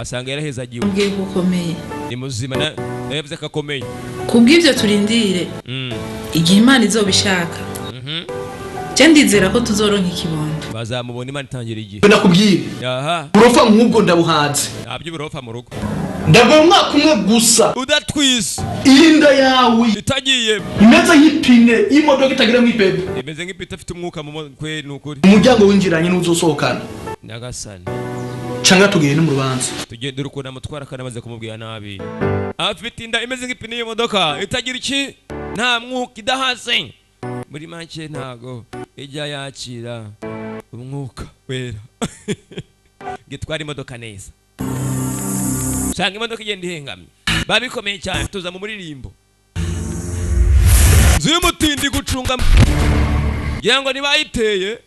Asanga yarahezagiwe. Mbwiye ko ukomeye. Ni muzima na yavuze ko akomeye. Kubw'ibyo turindire igihe Imana izobishaka. Je ndizera ko tuzoronka ikibondo. Bazamubona, Imana itangira igihe. Nakubwira. Aha. Urofa nk'ubwo ndabuhanze. Nta by'uburofa mu rugo. Ndaguha umwaka umwe gusa. Udatwise. Inda yawe itagiye imeze nk'ipine y'imodoka itagira mw'ipepe. Imeze nk'ipine ifite umwuka mu kwe, ni ukuri. Umuryango winjiranye n'uzosohokana. Nyagasani. Cyangwa tugende mu rubanza. Tugende ukuntu amutwara kandi amaze kumubwira nabi. Afite inda imeze nk'ipine y'imodoka itagira iki, nta mwuka, idahaze. Muri make ntago ijya yakira umwuka wera ngo itware imodoka neza, usanga imodoka igenda ihengamye. Biba bikomeye cyane. Tuza mu muririmbo inzu y'umutindi gucunga ngira ngo ntibayiteye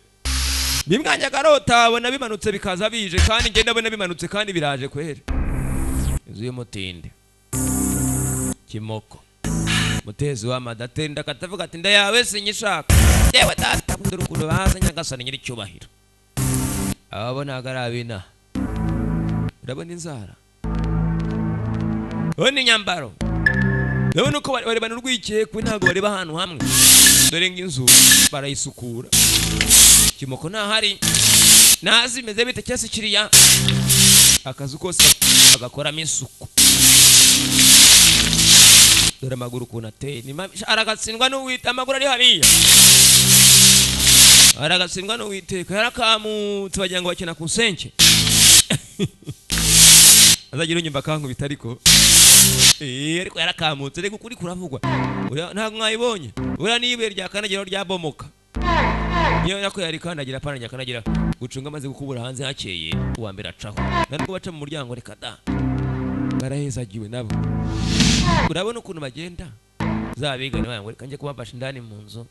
bimwanya karota, abona bimanutse bikaza bije, kandi ngenda abona bimanutse kandi biraje kwera. Inzu y'umutindi kimoko mutezi w'amada atenda akatavuga ati: "Nda yawe sinyishaka yewe data." Dore ukuntu baza, nyagasani nyiricyubahiro. Abo ntabwo ari abina. Urabona inzara, urabona inyambaro. Ndabona uko barebana urwikekwe, ntabwo bareba ahantu hamwe. Dore ng'inzu barayisukura, Kimoko ntahari, nazi imeze bite cyase. Kiriya akazu kose bagakoramo isuku. Dore amaguru ukuntu ateye, ni mabi. Aragatsindwa n'uwita amaguru ari hariya, aragatsindwa n'Uwiteka. Yarakamutse, bagira ngo bakina ku nsenke. Azagira unyumva akankubita, ariko ariko yarakamutse. Reka ukuri kuravugwa. Uriya ntabwo mwayibonye. Uriya niyo ibuye ryakandagira ryabomoka, niyo nako yarikandagira apana ryakandagira. Gucunga amaze gukubura hanze hakeye, uwa mbere acaho. Ntabwo baca mu muryango, reka da. Barahezagiwe nabo, urabona ukuntu bagenda zabigana banga ngo reka njye kubafasha indani mu nzu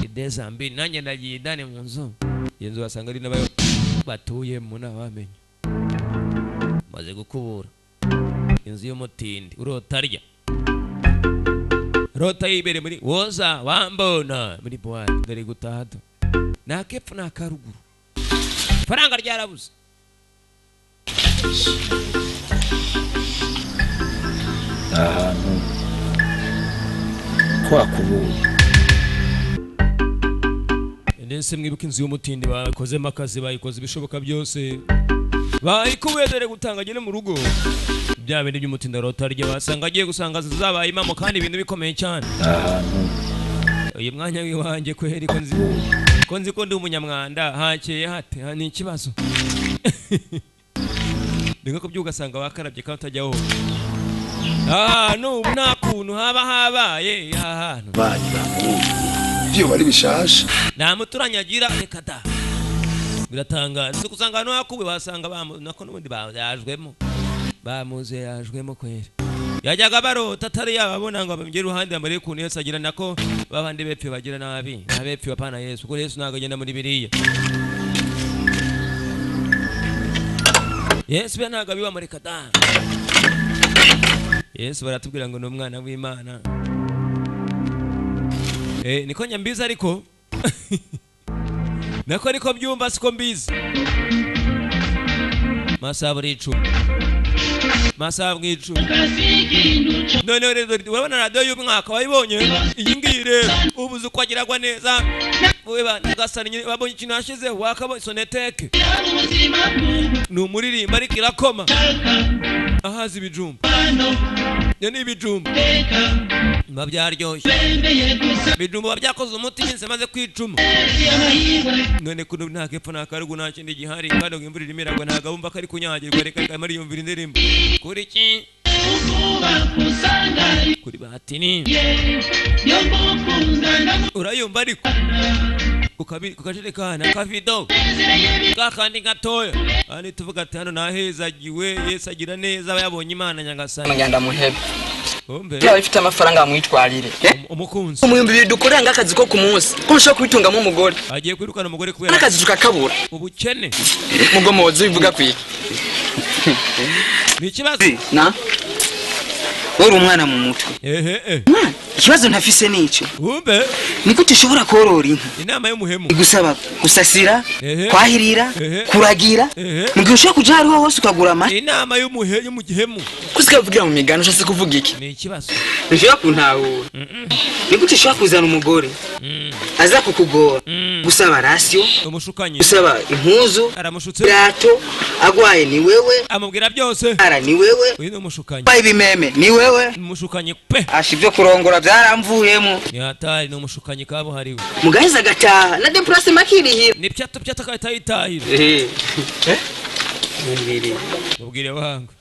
idezambi. Nanjye ndagiye indani mu nzu. Iyo nzu wasanga ari n'abayo batuyemo, ntawamenya. Maze gukubura inzu y'umutindi, urota arya, rota yibere muri woza wambona muri boîte. Dore gutaha do, ni akepfo ni akaruguru, faranga ryarabuze. Ahantu ko hakubuye. Ndetse mwibuke inzu y'umutindi bakozemo akazi, bayikoze ibishoboka byose, bayikubuye. Dore gutanga agere mu rugo, bya bindi by'umutindi arota arya, wasanga agiye gusanga zabaye impamo kandi ibintu bikomeye cyane. Ahantu Uyu mwanya w'iwanjye kweri, ko nzi ko ndi umunyamwanda, hakeye hate? Ha, ni ikibazo. Ni nko kubyuka ugasanga wakarabye kandi utajya woga. Ahantu ubu nta kuntu haba habaye aha hantu. Banyi bamuye vyo bari bishasha. Nta muturanyi agira, reka da. Biratangaje usanga ahantu hakuwe, wasanga nako n'ubundi yajwemo, bamuze yajwemo kweri. Yajyaga barota atari yababona ngo abamugere iruhande bamurebe ukuntu Yesu agira, nako babandi bepfe bagira nabi abepfe bapana Yesu, kuko Yesu ntabwo agenda muri biriya. Yesu be ntabwo abiba muri kada. Yesu baratubwira ngo ni umwana w'Imana, niko nyambizi, ariko nako niko byumva, siko mbizi. Masaha buri 10, masaha bw'icumi. Noneho rero urabona radiyo y'umwaka wayibonye iyi ngiyi rero, ubu uzi uko agiragwa neza wowe. Nyagasani nyine wabonye ikintu yashyizeho, wakabonye soneteke ni umuririmbo, ariko irakoma ahaza ibijumba. Ibyo ni ibijumba biba byaryoshye, ibijumba biba byakoze umuti iminsi maze kwicuma. None kuno nta kepfo nta karugu, nta kindi gihari, kandi ngo imvura irimo iragwa, ntabwo abumva ko ari kunyagirwa. Reka reka, arimo ariyumvira indirimbo kuri ki, kuri batini urayumva, ariko ku kajerekani akavido kakandi gatoya. Aha tuvuga ati hano nahezagiwe, Yesu agira neza, aba yabonye Imana Nyagasani. Ngenda muhebe. Umbe. Yaba ifite amafaranga mwitwarire. Umukunzi. Mu 2000 dukorera ngakazi ko ku munsi ko nshobora kubitungamo umugore. Agiye kwirukana umugore kubera n'akazi tukakabura. Ubukene. Mugomozi bivuga kwiki? Ni ikibazo. Na uri umwana mu mutwe. Ehe eh. Mwana, ikibazo ntafise nico. Umbe. Ni gute ushobora korora inka? Inama y'umuhemu. Igusaba gusasira, Ehe. kwahirira, Ehe. kuragira. Ehe. Mu gihe ushobora kuja hariho hose ukagura amata. Inama y'umuhe y'umugihemu. Kusikavugira mu migani ushatse kuvuga iki? Ni ikibazo. Ntushobora kuntahura. Ni gute ushobora kuzana umugore aza kukugora, gusaba ration, umushukanyi, gusaba impuzu, aramushutse, irato, agwaye ni wewe, amubwira byose, ara ni wewe, uyu ni umushukanyi. Baye ibimeme ni wewe. Umushukanyi pe. Asha, ibyo kurongora byaramvuyemo. Ni hatari, ni umushukanyi kabuhariwe. Mugaheza agataha na déplacement akirihira. Ni pyato pyato akahita yitahira. Mubwire wangu.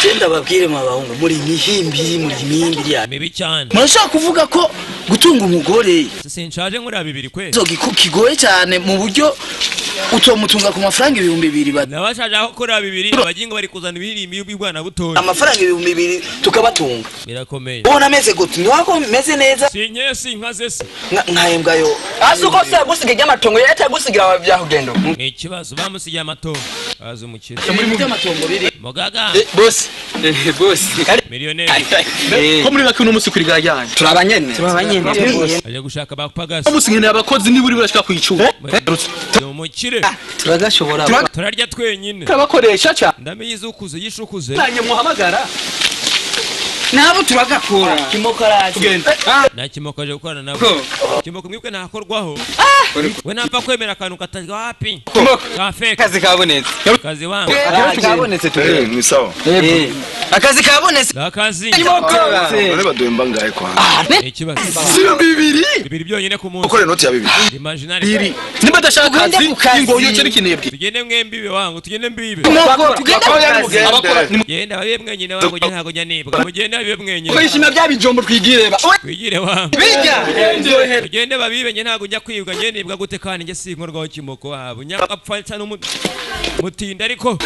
Genda babwire mwa bahungu, muri mihimbiri, muri mihimbiri ya mibi cyane. Murashaka kuvuga ko gutunga umugore Sinshaje nkuriya bibiri kwe. zo kigoye cyane mu buryo utomutunga ku mafaranga 2000 Nabashaje aho kuriya bibiri, abagingo bari kuzana ibirimbi by'ubwana butoya. Amafaranga 2000 tukabatunga. Birakomeye. Ubona ameze gute? Ntiwako meze neza. Sinkeye, sinkaze se. Nkahembwa yo. Asi uko se yagusiga iry'amatongo yatagusigira byahugendo. Ni ikibazo, bamusigiye amatongo aza umukire. By'amatongo biri. Mugaga. Boss, boss. Miliyoneri. Ko muri bake uno munsi kuri gajyanye. Turabanyene. Turabanyene. Ajya gushaka abapagasi. Umunsi nkeneye abakozi niburi barashika kwicuma. Ni umukire. Turagashobora. Turarya twenyine. Turabakoresha cyane. Ndamenye izukuze yishukuze. Nanye muhamagara. Nabo turagakora. Kimoko araje. Tugende. Nta Kimoko aje gukorana nabo. Kimoko mwibwe ntakorwaho. We napfa kwemera akantu katari wapi. Ka fake. Akazi kabonetse. Kazi wangu. Akazi kabonetse, tugende. Ni sawa. Akazi kabonetse. Akazi. Kimoko. None baduhemba ngahe kwa? Ikibazo. Sio bibiri. Bibiri byonyine ku munsi. Ukore noti ya bibiri. Imaginary. Nimba adashaka Tugende akazi ku kazi. ingoyo cyo nikinebwe. Tugende mwembi wangu, tugende mbibe. Kimoko, tugende ku kazi. Abakora Genda babibe mwenyine wangu, njye ntabwo njya nibwa. Mugende babibe mwenyine. kwishima bya bijombo twigire ba. Twigire wangu. Bijya. Tugende babibe, njye ntabwo njya kwibwa, njye nibwa gute kandi njye sinkorwaho Kimoko wabo. Nyakapfa nsa n'umutindi ariko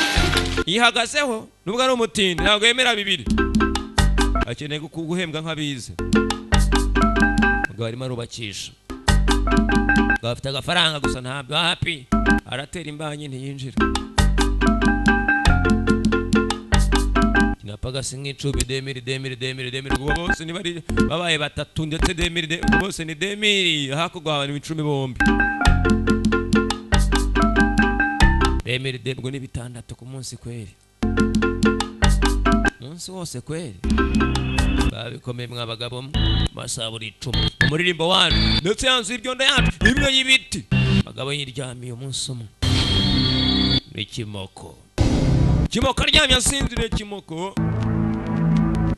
yihagazeho nubwo ari umutindi ntabwo yemera bibiri. Akeneye guhembwa nk'abize. Ubwo arimo arubakisha. Ubwo afite agafaranga gusa ntabwo happy. Aratera imbanyi ntiyinjira. Kinapagasi nk'icumi 2000 2000 2000 2000, ubwo bose niba ari babaye batatu ndetse 2000 ubwo bose ni 2000, hakurwa abantu 10 bombi 2000 de, ubwo ni 6 ku munsi kweri, munsi wose kweri babikomeye mwa bagabo mwe. Masaha buri 10 umuririmbo wanyu ndetse yanzu y'ibyondo yacu imwe y'ibiti bagabo yiryamiye umunsi umwe ni Kimoko. Kimoko aryamye asinziriye. Kimoko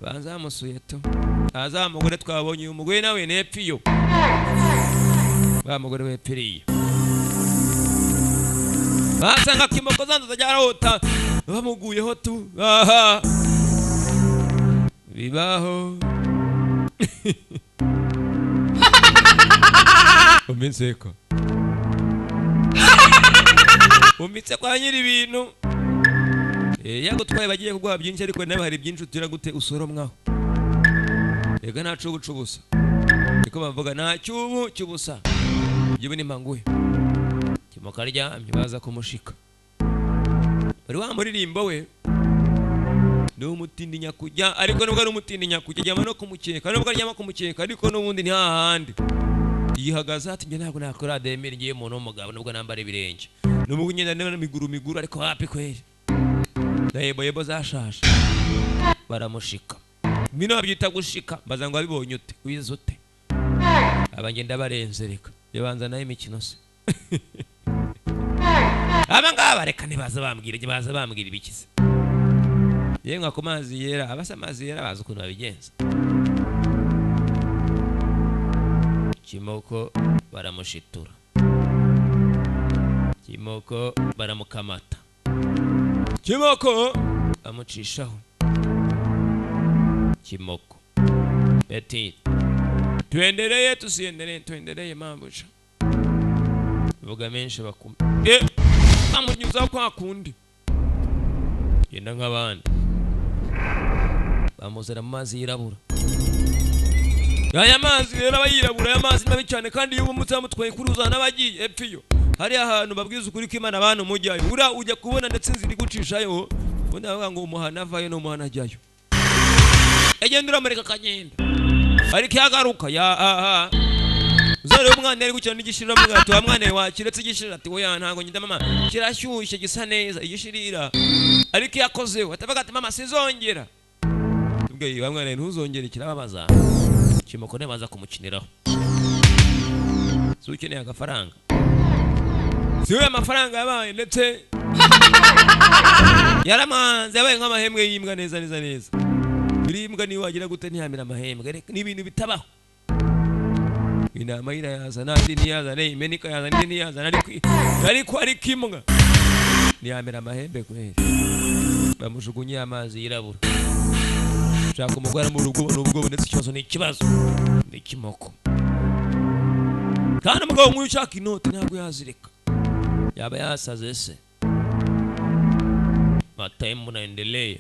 bazamusuye tu aza mugore twabonye uyu mugore nawe nepfiyo wa mugore wepfiriye basanga Kimoko zanzu zajya arahota bamuguyeho tu. Aha bibaho uminseko umitse kwa nyiri ibintu. Yagutwaye bagiye kuguha byinshi ariko nawe hari byinshi utura gute usoromwaho. Ega nta cubu cubusa. Niko bavuga nta cyubu cyubusa. Ibyo ni mpanguye. Kimoko aryamye baza kumushika. Bari wa muririmbo we. Ni umutindi nyakujya ariko nubwo ari umutindi nyakujya ajyama no kumukeka nubwo aryama kumukeka ariko n'ubundi ni hahandi. Yihagaze ati njye ntabwo nakora 2000 ngiye umuntu w'umugabo nubwo nambara ibirenge. Nubwo ngenda n'imiguru miguru ariko hapi kweri. Yebo yebo zashashe baramushika bino babyita gushika baza ngo abibonye ute wize ute abagenda barenze reka yabanza nayo imikino se aba ngaba reka ntibaza bambwira baza bambwira ibikize yemwe ku mazi yera abasa amazi yera bazi ukuntu babigenza. Kimoko baramushitura, Kimoko baramukamata, Kimoko amucishaho. Kimoko Petit, tuendelee tusiendelee? Tuendelee mambuja vuga menshi bakuma amunyuza kwa kundi genda nk'abandi bamuzana mu mazi yirabura. Aya mazi rero aba yirabura, aya mazi mabi cyane kandi iyo umutse bamutwaye kuri uzana abagiye epfiyo. Hari ahantu babwiza ukuri kw'Imana abantu mujyayo ura ujya kubona ndetse inzira igucishayo ubundi bavuga ngo umuhana avayo n'umuhana ajyayo. Agenda uramureka akagenda ariko yagaruka ya aha uzare umwana ari gukina n'igishirira mu gato wa mwana wakiretse igishirira ati oya ntago ngenda mama kirashyushye gisa neza igishirira ariko yakozeho atavuga ati mama sinzongera. Tubwiye wa mwana ntuzongere kirababaza. Kimoko nebaza kumukiniraho si ukeneye agafaranga si we amafaranga yabaye ndetse yaramanze yabaye nk'amahembwe y'imbwa neza neza neza. Biri imbwa niyo wagira gute ntiyamira amahembwe ni ibintu bitabaho. Inama irayazana indi ntiyazana imenika yazana indi ntiyazana ariko ariko imbwa ntiyamira amahembe kweri. Bamujugunye amazi yirabura. Shaka umugore mu rugo n'ubwo ndetse ikibazo ni ikibazo ni Kimoko. Kandi umugabo nk'uyu ushaka inoti ntabwo yazireka yaba yasaze se. Mataimu naendelea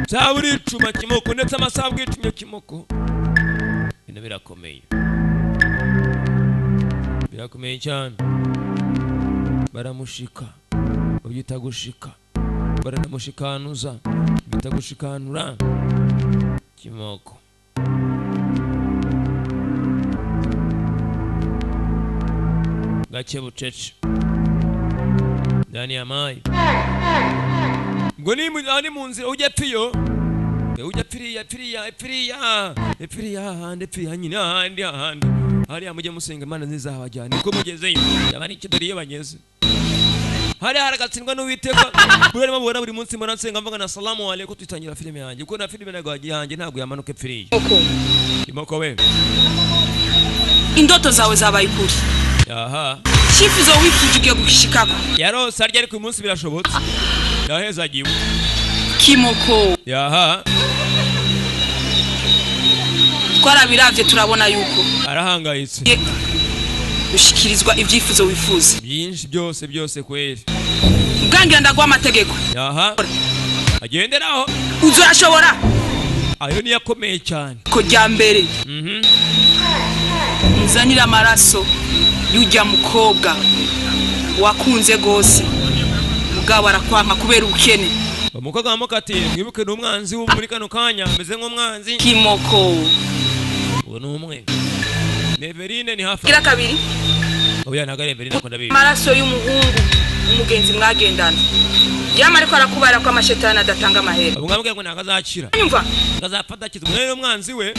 Zaburi icuma Kimoko ndetse amasaha bw'icumye Kimoko. Ibintu birakomeye birakomeye cyane. Baramushika babyita gushika baranamushikanuza bita gushikanura Kimoko. Gake bucece ndani ya mayi Ngo ni ari mu nzira ujya pfiyo, ujya pfiriya pfiriya pfiriya pfiriya hahandi pfiriya nyine hahandi hahandi hariya, mujye musenga Imana ntizabajyane uko mugezeyo. Yaba ari ikidori iyo bageze hariya haragatsindwa n'Uwiteka. Buri mubona buri munsi mbona nsenga mvuga na salamu alaykum, tutangira filime yanjye kuko na filime ntabwo yanjye ntabwo yamanuka pfiriya. Imoko we, indoto zawe zabaye ukuri. Aha, icyifuzo wifuje ugiye gukishikako. Yarose arya ariko uyu munsi birashobotse, yahezagiwe. Kimoko, yaha, twarabiravye turabona yuko arahangayitse ushikirizwa ibyifuzo wifuza byinshi byose byose kweli. Ubwangira ndaguha amategeko. Yaha, agenderaho uzurashobora. Ayo niyo akomeye cyane. Ko rya mbere nzanira amaraso y'ujya mukobwa wakunze gose, mugabo arakwanka kubera ubukene. Umukobwa wamukatiye mwibuke ni umwanzi wo muri kano kanya, ameze nk'umwanzi. Kimoko, uwo ni umwe. Neverine ni hafi. Gira kabiri. Oya ntago ari Everine, akunda bibi. Amaraso y'umuhungu umugenzi mwagendana yama ariko arakubara ko amashetani adatanga amahera. Ubwo ngo ntago azakira. Nyumva. Azapfa adakize. Umwe ni umwanzi we.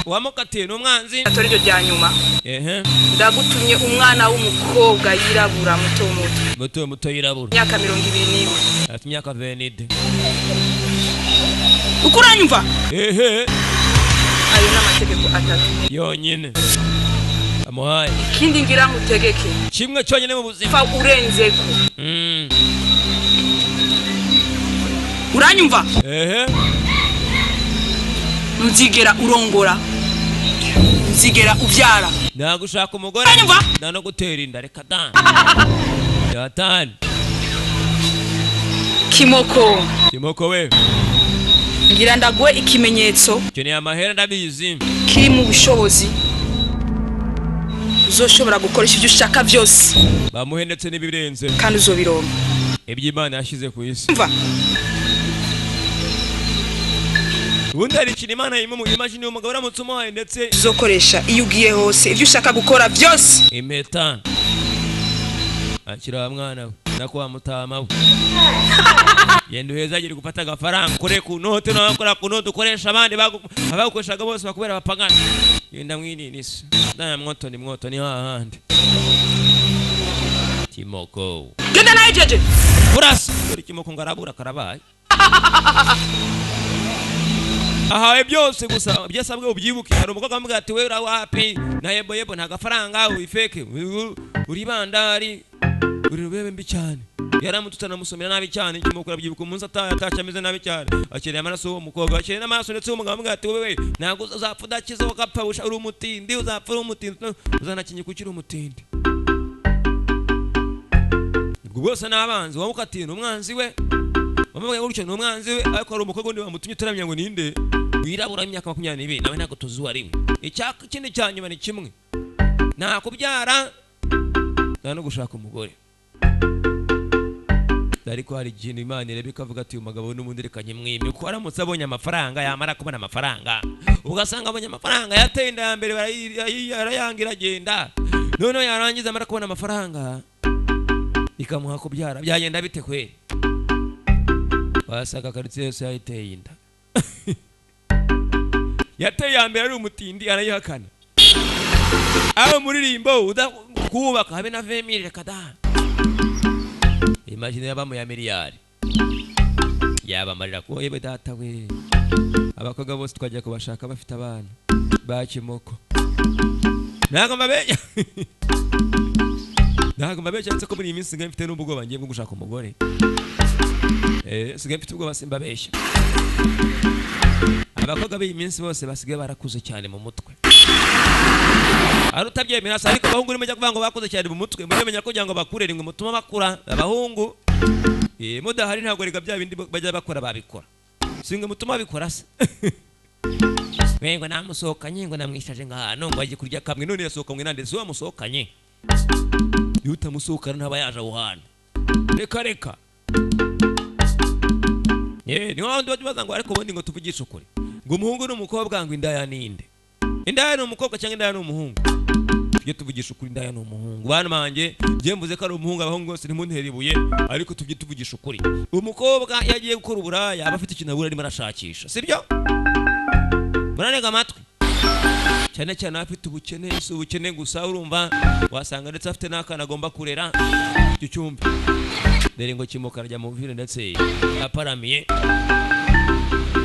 Wamukatiye ni umwanzi. Atori ryo rya nyuma. Ehe. Ndagutumye umwana w'umukobwa yirabura muto muto. Muto muto yirabura. Imyaka 21. Afite imyaka 22. Uko uranyumva? Ehe. Ayo ni amategeko atatu. Yonyine. Amuhaye. Ikindi ngira ngutegeke. Kimwe cyonyine mu buzima. Fa urenzeko. Uranyumva? Ehe. Nuzigera urongora. Nuzigera uvyara. Nagushaka umugore. Uranyumva? Na no gutera inda reka da. Yatani. Kimoko. Kimoko we. Ngira ndaguhe ikimenyetso. Keneye amahera ndabizi. Kiri mu bushobozi. Uzoshobora gukoresha ibyo ushaka byose. Bamuhe ndetse n'ibirenze. Kandi uzobironka. Ibyo Imana yashize ku isi. Umva. Ubundi hari ikintu Imana yimumu imagine umugabo uramutse umuhaye ndetse uzokoresha iyo ugiye hose ibyo ushaka gukora byose. Impeta. Akira mwana we nakwa mutama we. Yenda uhezagire gufata agafaranga ukore ku note n'abakora ku note ukoresha abandi abagukoreshaga bose bakubera abapagani. Yenda mwininisi. Ndaya mwoto ni mwoto ni hahandi. Kimoko. Genda naye jeje. Urasa. Dore Kimoko ngarabura karabaye. Ahawe byose gusa byasabwe ubyibuke. Hari umukobwa amubwira ati we urawapi na yebo yebo nta gafaranga uyifeke uri bandari uri rubebe mbi cyane. Yaramututana namusomera nabi cyane. Kimoko arabyibuka umunsi atacye ameze nabi cyane. Akeneye amaraso y'uwo mukobwa, akeneye n'amaraso ndetse y'umugabo amubwira ati wewe ntabwo uzapfa udakize ukapfa uri umutindi, uzapfa uri umutindi, uzanakinye kukiri umutindi. Ubwo bwose n'abanzi wamukatiye ni umwanzi we. Wamubwiye gutyo ni umwanzi we, ariko hari umukobwa undi wamutumye turamenya ngo ninde wirabura imyaka 22 nawe ntabwo tuzi uwo ari we. Ikindi cya nyuma ni kimwe, nta kubyara nta no gushaka umugore. Ariko hari ikintu Imana ireba ikavuga ati uyu mugabo n'ubundi reka nkimwime, kuko aramutse abonye amafaranga yamara kubona amafaranga ugasanga abonye amafaranga yateye inda ya mbere arayanga iragenda, noneho yarangiza amara kubona amafaranga ikamuha kubyara, byagenda bite kweli? Wasanga karitsiye yose yayiteye inda. Yateye ya mbere ari umutindi arayihakana. Aho muririmbo kubaka habe na 20000 reka da. Imagine yabamu ya miliyari. Yabamarira ko yebe data we. Abakobwa bose twajya kubashaka bafite abana ba Kimoko. Ntago mbabeshya. Ntago mbabeshya ndetse ko muri iyi minsi mfite n'ubwoba ngiye bwo gushaka umugore. Sigaye mfite ubwoba simbabeshya. Abakobwa b'iyi minsi bose basigaye barakuze cyane mu mutwe. Ari utabyemera se, ariko abahungu nimujya kuvuga ngo bakuze cyane mu mutwe, mujye menya ko kugira ngo bakure rimwe mutuma bakura abahungu. Mudahari ntabwo rega bya bindi bajya bakora babikora. Singe mutuma bikora se. Wengo namusohokanye ngo namwishaje ngahano ngo aje kurya kamwe, none yasohokanywe nande se wamusohokanye. Iyo utamusohokana ntaba yaje aho hantu. Reka reka. Ni wandi baza ngo ariko ubundi ngo tuvugishe ukuri. Ngo umuhungu n'umukobwa ngo indaya ninde? Indaya ni umukobwa cyangwa indaya ni umuhungu? Tujye tuvugisha ukuri, indaya ni umuhungu. Bana banjye, njye mvuze ko ari umuhungu, abahungu bose ntimuntere ibuye, ariko tujye tuvugisha ukuri. Umukobwa iyo agiye gukora uburaya aba afite ikintu abura, arimo arashakisha, sibyo? Muranega amatwi. Cyane cyane afite ubukene, si ubukene gusa, urumva wasanga ndetse afite n'akana agomba kurera. Icyo cyumba dore ngo kimoka arajya mu ville, ndetse aparamiye,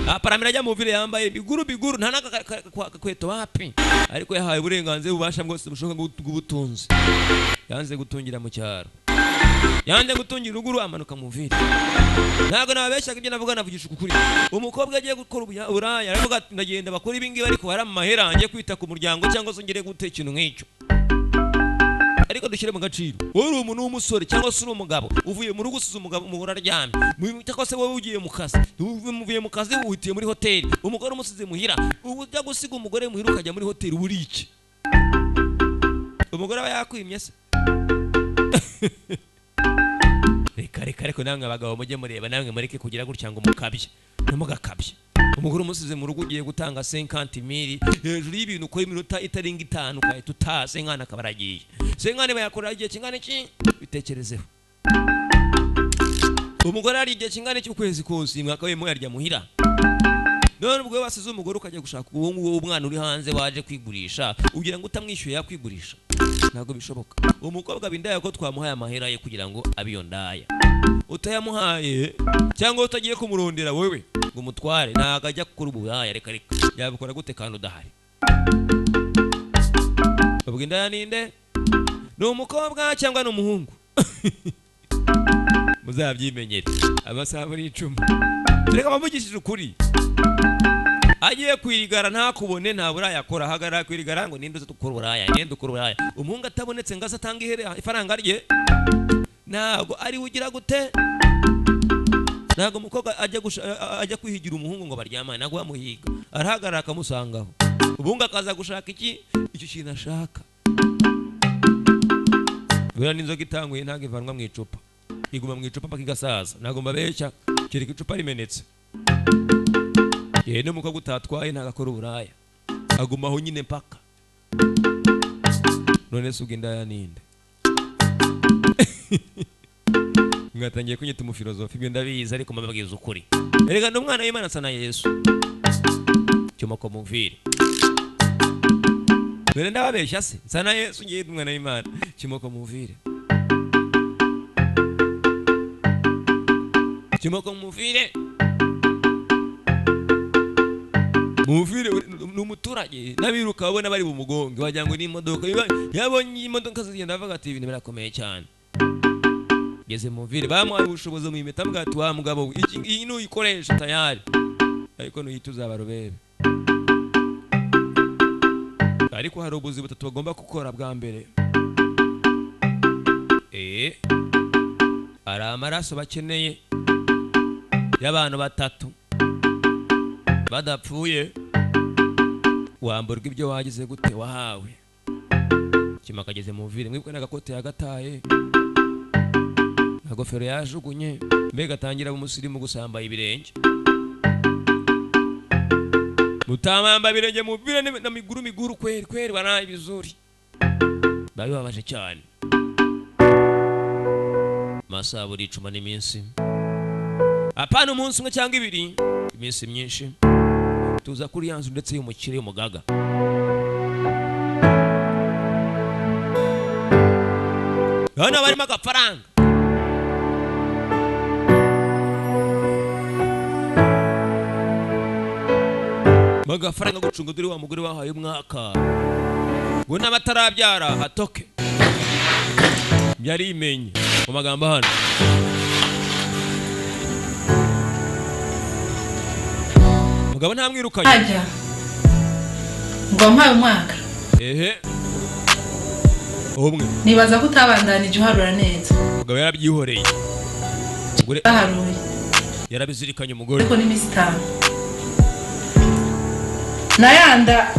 aparamira ajya mu ville, yambaye biguru biguru, nta n'akakweto wapi, ariko yahawe uburenganzira, ububasha bwose bushoboka bw'ubutunzi. Yanze gutungira mu cyaro, yanze gutungira ruguru, amanuka mu ville. Ntabwo nababeshyaga, ibyo navuga navugisha ukuri. Umukobwa agiye gukora uburaya aravuga ati: "Ndagenda bakora ibi ngibi, ariko hari amahera ngiye kwita ku muryango cyangwa se ngire gute," ikintu nk'icyo. Ariko dushyire mu gaciro, wowe uri umuntu w'umusore cyangwa se uri umugabo, uvuye mu rugo usize umugabo, umugore aryamye, cyangwa se wowe ugiye mu kazi, uvuye mu kazi uhitiye muri hoteli, umugore umusize muhira. Ubu ujya gusiga umugore muhira ukajya muri hoteli, uba uri iki? Umugore aba yakwimye se? Reka reka, ariko namwe abagabo mujye mureba, namwe mureke kugira gutya ngo mukabye, ntimugakabye. Umugore umusize mu rugo, ugiye gutanga 50 mille hejuru y'ibintu ukora iminota itarenga 5 ugahita utaha, 50 akaba aragiye. 50 bayakorera igihe kingana iki? Bitekerezeho. Umugore hari igihe kingana iki? Ukwezi kose mwakabaye muyarya muhira. None ubwo wasize umugore ukajya gushaka uwo nguwo, umwana uri hanze waje kwigurisha, ugira ngo utamwishyuye yakwigurisha? Ntabwo bishoboka. Umukobwa bindaya ko twamuhaye amahera ye kugira ngo abe iyo ndaya. Utayamuhaye cyangwa utagiye kumurondera wowe ngo umutware, ntabwo ajya gukora uburaya. Reka reka, yabikora gute kandi udahari? Ubwo indaya ninde? Ni umukobwa cyangwa ni umuhungu? Muzabyimenyere. Amasaha muri 10. Reka bamvugishije ukuri, agiye kwirigara ntakubone, nta buraya akora. Ahagarara kwirigara ngo: "Ninde uza dukora uburaya? Ninde ukora uburaya?" Umuhungu atabonetse ngo aze atange ifaranga rye, ntabwo ari we ugira gute. Ntabwo umukobwa ajya kwihigira umuhungu ngo baryamane, ntabwo bamuhiga. Arahagarara akamusangaho, ubundi akaza gushaka iki, icyo kintu ashaka. Buriya n'inzoga itanguye ntabwo ivanwa mu icupa, iguma mu icupa mpaka igasaza. Ntabwo mbabeshya, kereka icupa rimenetse. Yewe, n'umukobwa utatwaye ntabwo akora uburaya, agumaho nyine mpaka. None se ubwo indaya ninde? Mwatangiye kunyita umufilozofi, ibyo ndabizi, ariko mbabwiza ukuri. Erega ndi umwana w'Imana, asa na Yesu. Cyuma ko mumvire dore, ndababeshya se? Nsa na Yesu, ngiye ndi umwana w'Imana. Kimoko mumvire, kimoko mumvire, mumvire. Ni umuturage n'abiruka babona bari bumugonge, wagira ngo ni imodoka. Yabonye imodoka zigenda avuga ati: "Ibintu birakomeye cyane." Geze muvire, bamuhaye ubushobozi mu impeta, avuga ati: "Wa mugabo we, iyi nuyikoresha tayari, ariko nuyita uzaba rubebe." Ariko hari ubuzi butatu bagomba gukora. Bwa mbere, hari amaraso bakeneye y'abantu batatu badapfuye, wamburwa ibyo wagize gute, wahawe. Kima kageze mu vire, mwibwe n'agakote yagataye, akagofero yajugunye, mbega atangira umusirimu gusambaye ibirenge. Mutamamba ibirenge mu vire na miguru miguru, kweri kweri, baraye ibizuri babibabaje cyane. Masaha buri icuma n'iminsi, apana umunsi umwe cyangwa ibiri, iminsi myinshi. Tuza kuri ya nzu ndetse y'umukire, y'umugaga. Hano barimo agafaranga. Agafaranga gucunga dore wa mugore wahaye umwaka ngo n'abatarabyara hatoke, yarimenye mu magambo hano. Mugabo ntamwirukanye. Ajya ngo wampaye umwaka? Ehe, umwe. Nibaza ko utabandanije uharura neza. Mugabo yarabyihoreye, umugore Baharuye. yarabizirikanye umugore. Ariko n'iminsi 5 nayanda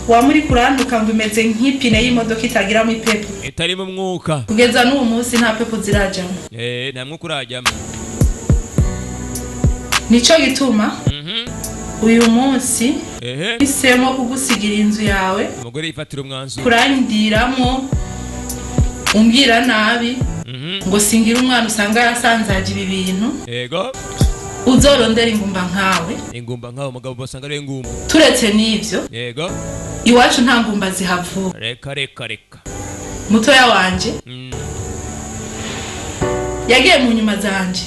wamuri kuranduka ngo imeze nk'ipine y'imodoka itagiramo ipepo. Itarimo umwuka. Kugeza n'uwo munsi nta pepo zirajamo. Eh, nta mwuka urajyamo. Nico gituma Uyu munsi Ehe. hisemo kugusigira inzu yawe. Umugore yifatira umwanzuro. Kurandiramo umbwira nabi ngo singira umwana usanga yasanzaje ibi bintu. Yego. Uzorondera ingumba nkawe. Ingumba nkawe umugabo basanga ari ingumba. Turetse n'ivyo. Yego. Iwacu nta ngumba zihavuka. Reka reka reka. Mutoya wanje. Yagiye mu nyuma zanje.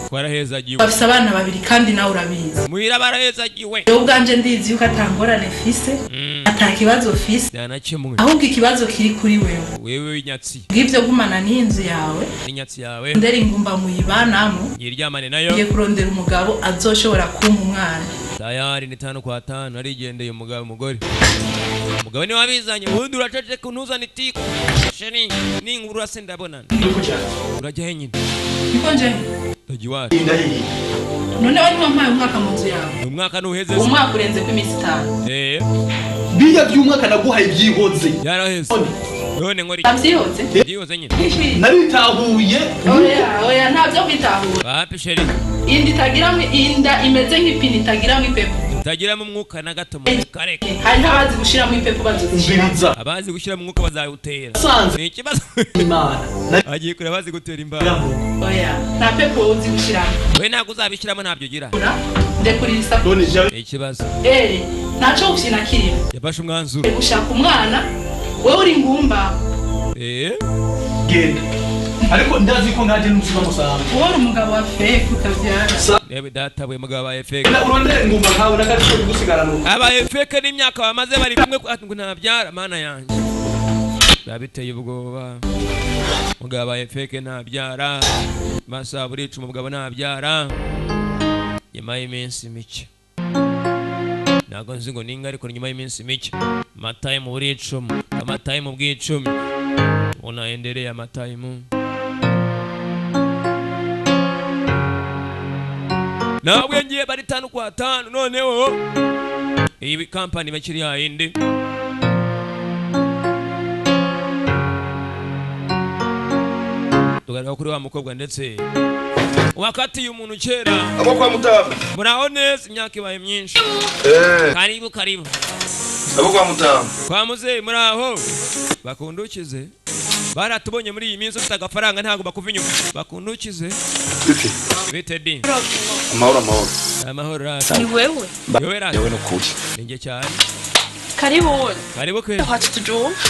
Twarahezagiwe. Bafise abana babiri kandi nawe urabizi. Muhira barahezagiwe. Jewe ubwanje ndizi yuko atangorane fise, atakibazo fise. Nta Ahubwo ikibazo kiri kuri wewe. Wewe inyatsi. Bw'ivyo gumana n'inzu yawe. Inyatsi yawe. Ndera ingumba muyibanamo. Yiryamane nayo. Ngiye kurondera umugabo azoshobora kumpa umwana. Tayari ni 5 kwa 5 arigendeye umugabo umugore. Umugabo ni wabizanye ubundi uraceceka untuzana itiku. Sheri n'inkuru urase ndabonana. Urajya he nyine? Niko nje. Ndagiwacu. None wari wampaye umwaka mu nzu yawe. Umwaka nuheze. Umwaka urenze ku iminsi 5. Eh. Biya by'umwaka naguhaye byihoze. Yaraheze. None nkori. Avyihoze? Byihoze nyine. Naritahuye. Oya, oya ntabyo kwitahura. Wapi sheri? Inda itagiramo inda imeze nk'ipine itagiramo ipepo. Itagiramo umwuka na gato mu kareka. Hari n'abazi gushiramo ipepo bazozishira. Abazi gushiramo umwuka bazawutera. Ni ikibazo. Imana. Agiye kure abazi gutera imbaraga. Oya, nta pepo uzi gushiramo. We ntabwo uzabishiramo ntabyo ugira. Ndekurira isakoshi. Ikibazo. Eh, ntaco gukina kirimo. Yafashe umwanzuro. Gushaka umwana, wewe uri ngumba. Eh? Genda. Ariko ndazi ko ngaje n'umutima musanga. Wowe umugabo wa fake utavyara. Yewe data we mugabo wa fake. Urondere ngumba nkawe nakatiko gusigarana. Aba fake n'imyaka bamaze bari kumwe ngo ntabyara mana yanjye. Babiteye ubwoba. Mugabo wa fake ntabyara. Masa burica umugabo ntabyara. Nyuma y'iminsi mike. Ntago nzi ngo ninga ariko nyuma y'iminsi mike. Amatayimu buricumi, amatayimu bw'icumi. Unaendelea amatayimu. Nawe ngiye bari 5 kwa 5 noneho iyi company bakiri yindi. Tugaruka kuri wa mukobwa ndetse wakati umuntu kera abo kwa mutamba muraho neza imyaka ibaye myinshi. Karibu karibu. Abo kwa mutamba kwa muzeyi muraho bakundukize. Baratubonye muri iyi minsi ufite agafaranga ntago bakuva inyuma bakundukize. Bite bite di amahoro amahoro amahoro. Ni wewe wewe rata yewe nukuri ninjye cyane. Karibu karibu kwe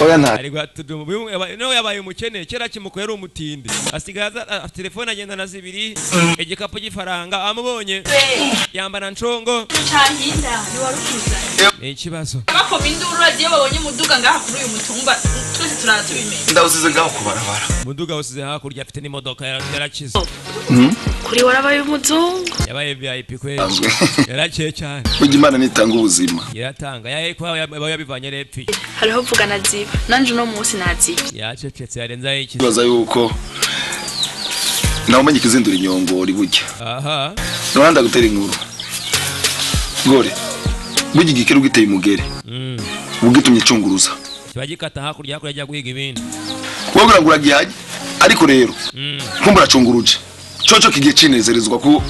oya nta ari gwatujumbu no yabaye umukene kera kimuko yari umutindi asigaza telefone agenda na zibiri igikapu gifaranga amubonye yambana ncongo cyahinda ni warukuza ni ikibazo bakoma induru agiye babonye umuduga ngaha kuri uyu mutumba twese turatubimenya ndawusize ngaho kubarabara umuduga usize hakurya afite n'imodoka yarakize kuri warabaye umuzungu yabaye VIP kwe yarakeye cyane burya Imana nitanga ubuzima yaratanga yaye kwa yabivanye repfi hariho vuga na ziba nanje no munsi naziba yacecetse yarenza iki baza yuko nawe umenye ikizindura inyongori burya aha nabanda gutera inkuru gore burya igikere ugiteye umugere ugitumye cunguruza kibagikata hakurya hakurya ajya guhiga ibindi wowe urangura gihaje ariko rero nkumbura cunguruje coco kigiye cinezerezwa ku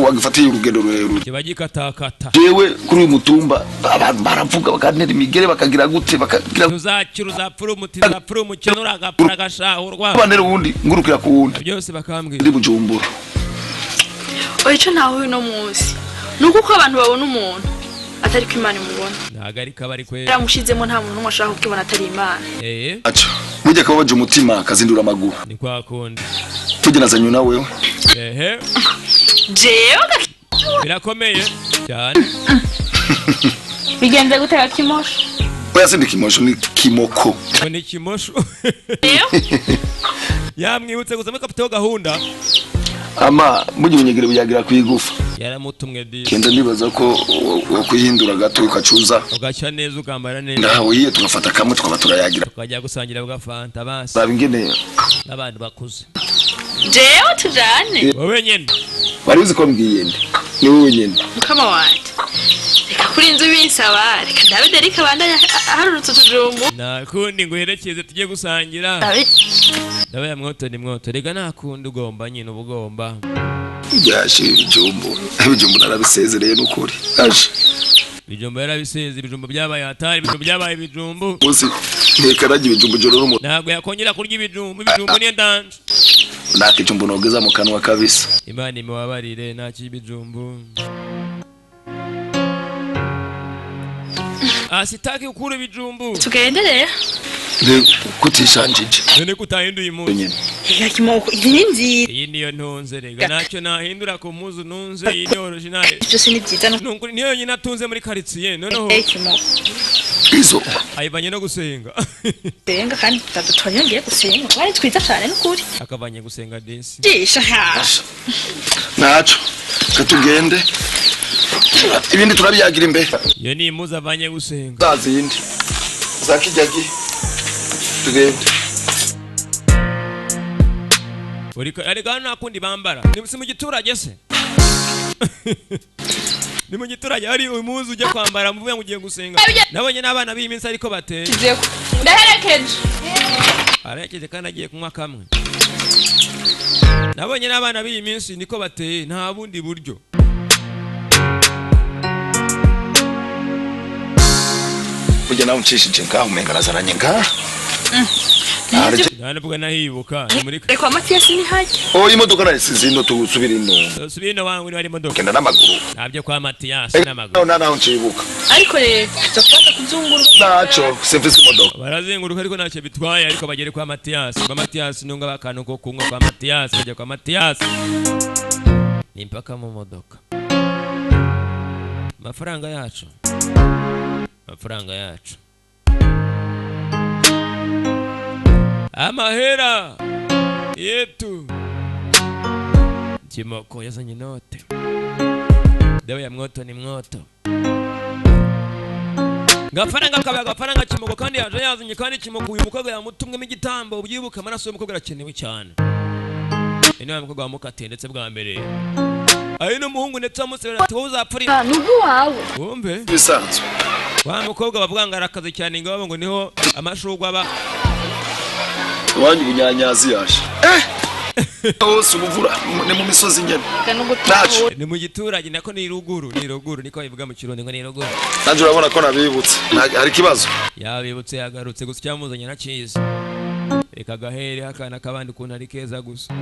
wagifatiye urugendo rurerure kibagikatakata jewe kuri uyu mutumba abantu baravuga bakantera imigere bakagira gute bakagira tuzakira uzapfura umuti uzapfura umukene uragapfura agashahurwa banera uwundi ngurukira ku wundi byose bakambwira ndi Bujumbura oya ico ntaho uno munsi nuko uko abantu babona umuntu atari ko Imana imubona ntago ariko abari kwe yaramushizemo nta muntu n'umwe ashaka kukibona atari Imana eh aca burya kababaje umutima akazindura amaguru ni kwa kundi tugenazanye na wewe ehe jewe birakomeye cyane bigenze gutega kimosho oya sindi kimosho ni kimoko ni kimosho yamwibutse gusa muri kapiteo gahunda ama burya ubunyegere buyagira kwigufa yaramutumwe di kenda ndibaza ko wakwihindura gato ukacuza ugaca neza ukambara neza ndahawe yiye tugafata kamwe tukaba turayagira tukajya gusangira bwa fanta basi raba ingene n'abantu bakuze jewe tujane wowe nyene wari uzi ko mbwiye nde ni wowe nyene mukama wanje reka kuri inzu binsaba reka ndabe Derek abandanya harurutse utujumbu nakundi nguherekeze tujye gusangira Ndabaye mwoto ni mwoto rega nakunda ugomba nyine ubugomba. Byashe ibijumbu. Ibijumbu narabisezereye n'ukuri. Aje. Ibijumbu yarabiseze, ibijumbu byabaye hatari, ibijumbu byabaye ibijumbu. Musi ntekaraje ibijumbu joro rumo. Ntabwo yakongera kurya ibijumbu, ibijumbu ni ndanje. Nta kijumbu nogeza mu kanwa kabisa. Imana imubabarire nta kibijumbu. Asitaki ukura ibijumbu. Tugende rero. Kutishanjije. None kutahinduye impuzu. Nyine. Rega Kimoko, iyi ni nziza. Iyi niyo ntunze rega ntacyo nahindura ku mpuzu ntunze, iyi ni original. Byose ni byiza no Nukuri niyo yonyine atunze muri quartier noneho. Eh Kimoko. Izo. Ayivanye no gusenga. Senga kandi tutadutonye ngiye gusenga. Twari twiza cyane n'ukuri. Akavanye gusenga desi. Jisha ha. Naco. Katugende. Ibindi turabiyagira imbere. Iyo ni impuzu avanye gusenga. Za zindi. Za kijya gihe. Tugende. Uriko ariko hano nta kundi bambara. Ni si mu giturage se? Ni mu giturage hari impuzu ujya kwambara muvuye ngo ugiye gusenga. Nabonye n'abana b'iyi minsi ariko bateye. Ndaherekeje. Arekeje kandi agiye kunywa kamwe. Nabonye n'abana b'iyi minsi niko bateye, nta bundi buryo. Burya nawe uncishije ngaho umenga nazaranye ngaha. Ntabwo nahibuka ni muri Reka Matiyasi ni hajya. Oh, imodoka nayisize ino, tusubira ino. Subira ino wangu niba ari imodoka. Genda n'amaguru. Ntabyo kwa Matiyasi n'amaguru. No, naho ncibuka. Ariko rero tuza kuzunguruka. Naco simfise imodoka. Barazenguruka ariko ntacyo bitwaye, ariko bagere kwa Matiyasi. Kwa Matiyasi nunga bakantu ko kunywa kwa Matiyasi, bajya kwa Matiyasi. Ni mpaka mu modoka. Amafaranga yacu. Amafaranga yacu. Amahera yetu. Kimoko yazanye inote. Dawa ya mwoto ni mwoto. Gafaranga kaba gafaranga Kimoko kandi yaje yazanye, kandi Kimoko uyu mukobwa yamutumwemo igitambo, ubyibuka amaraso y'umukobwa arakenewe cyane. Ino mukobwa wamukatiye ndetse bwa mbere. Ayo n'umuhungu ndetse wamusebera ati wowe uzapfa uri. Nubu wawe. Wumve. Bisanzwe. Wa mukobwa bavuga ngo arakaze cyane ngo ngo niho amashurwe aba. Iwanyu ubunyanyazi yaje. Eh! Hose ubuvura ni mu misozi nyene. Naco. Ni mu giturage nako ni ruguru, ni ruguru niko babivuga mu Kirundi ngo ni ruguru. Nanje urabona ko nabibutse. Hari ikibazo. Yabibutse yagarutse gusa icyamuzanye na cyiza. Reka gahere akana kabandi ukuntu ari keza gusa.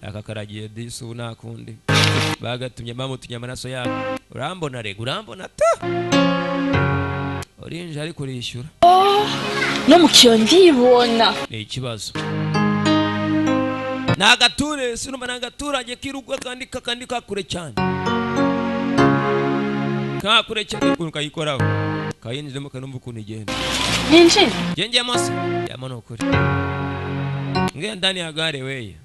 Aka karagiye disi ubu nta kundi. Bagatumye bamutumye amaraso yabo. Urambona rega, urambona ta. Urinje ariko urishyura. Oh, no mu kiyo ndibona. Ni ikibazo. Ni agature sinumva, ni agaturage k'irugwa kandi kakandi kakure cyane. Kakure cyane ukuntu kayikoraho. Kayinjiramo kanumva ukuntu igenda. Ninjira. Jengemo se. Yamo ni ukuri. Ngiye ndani ya gare weye.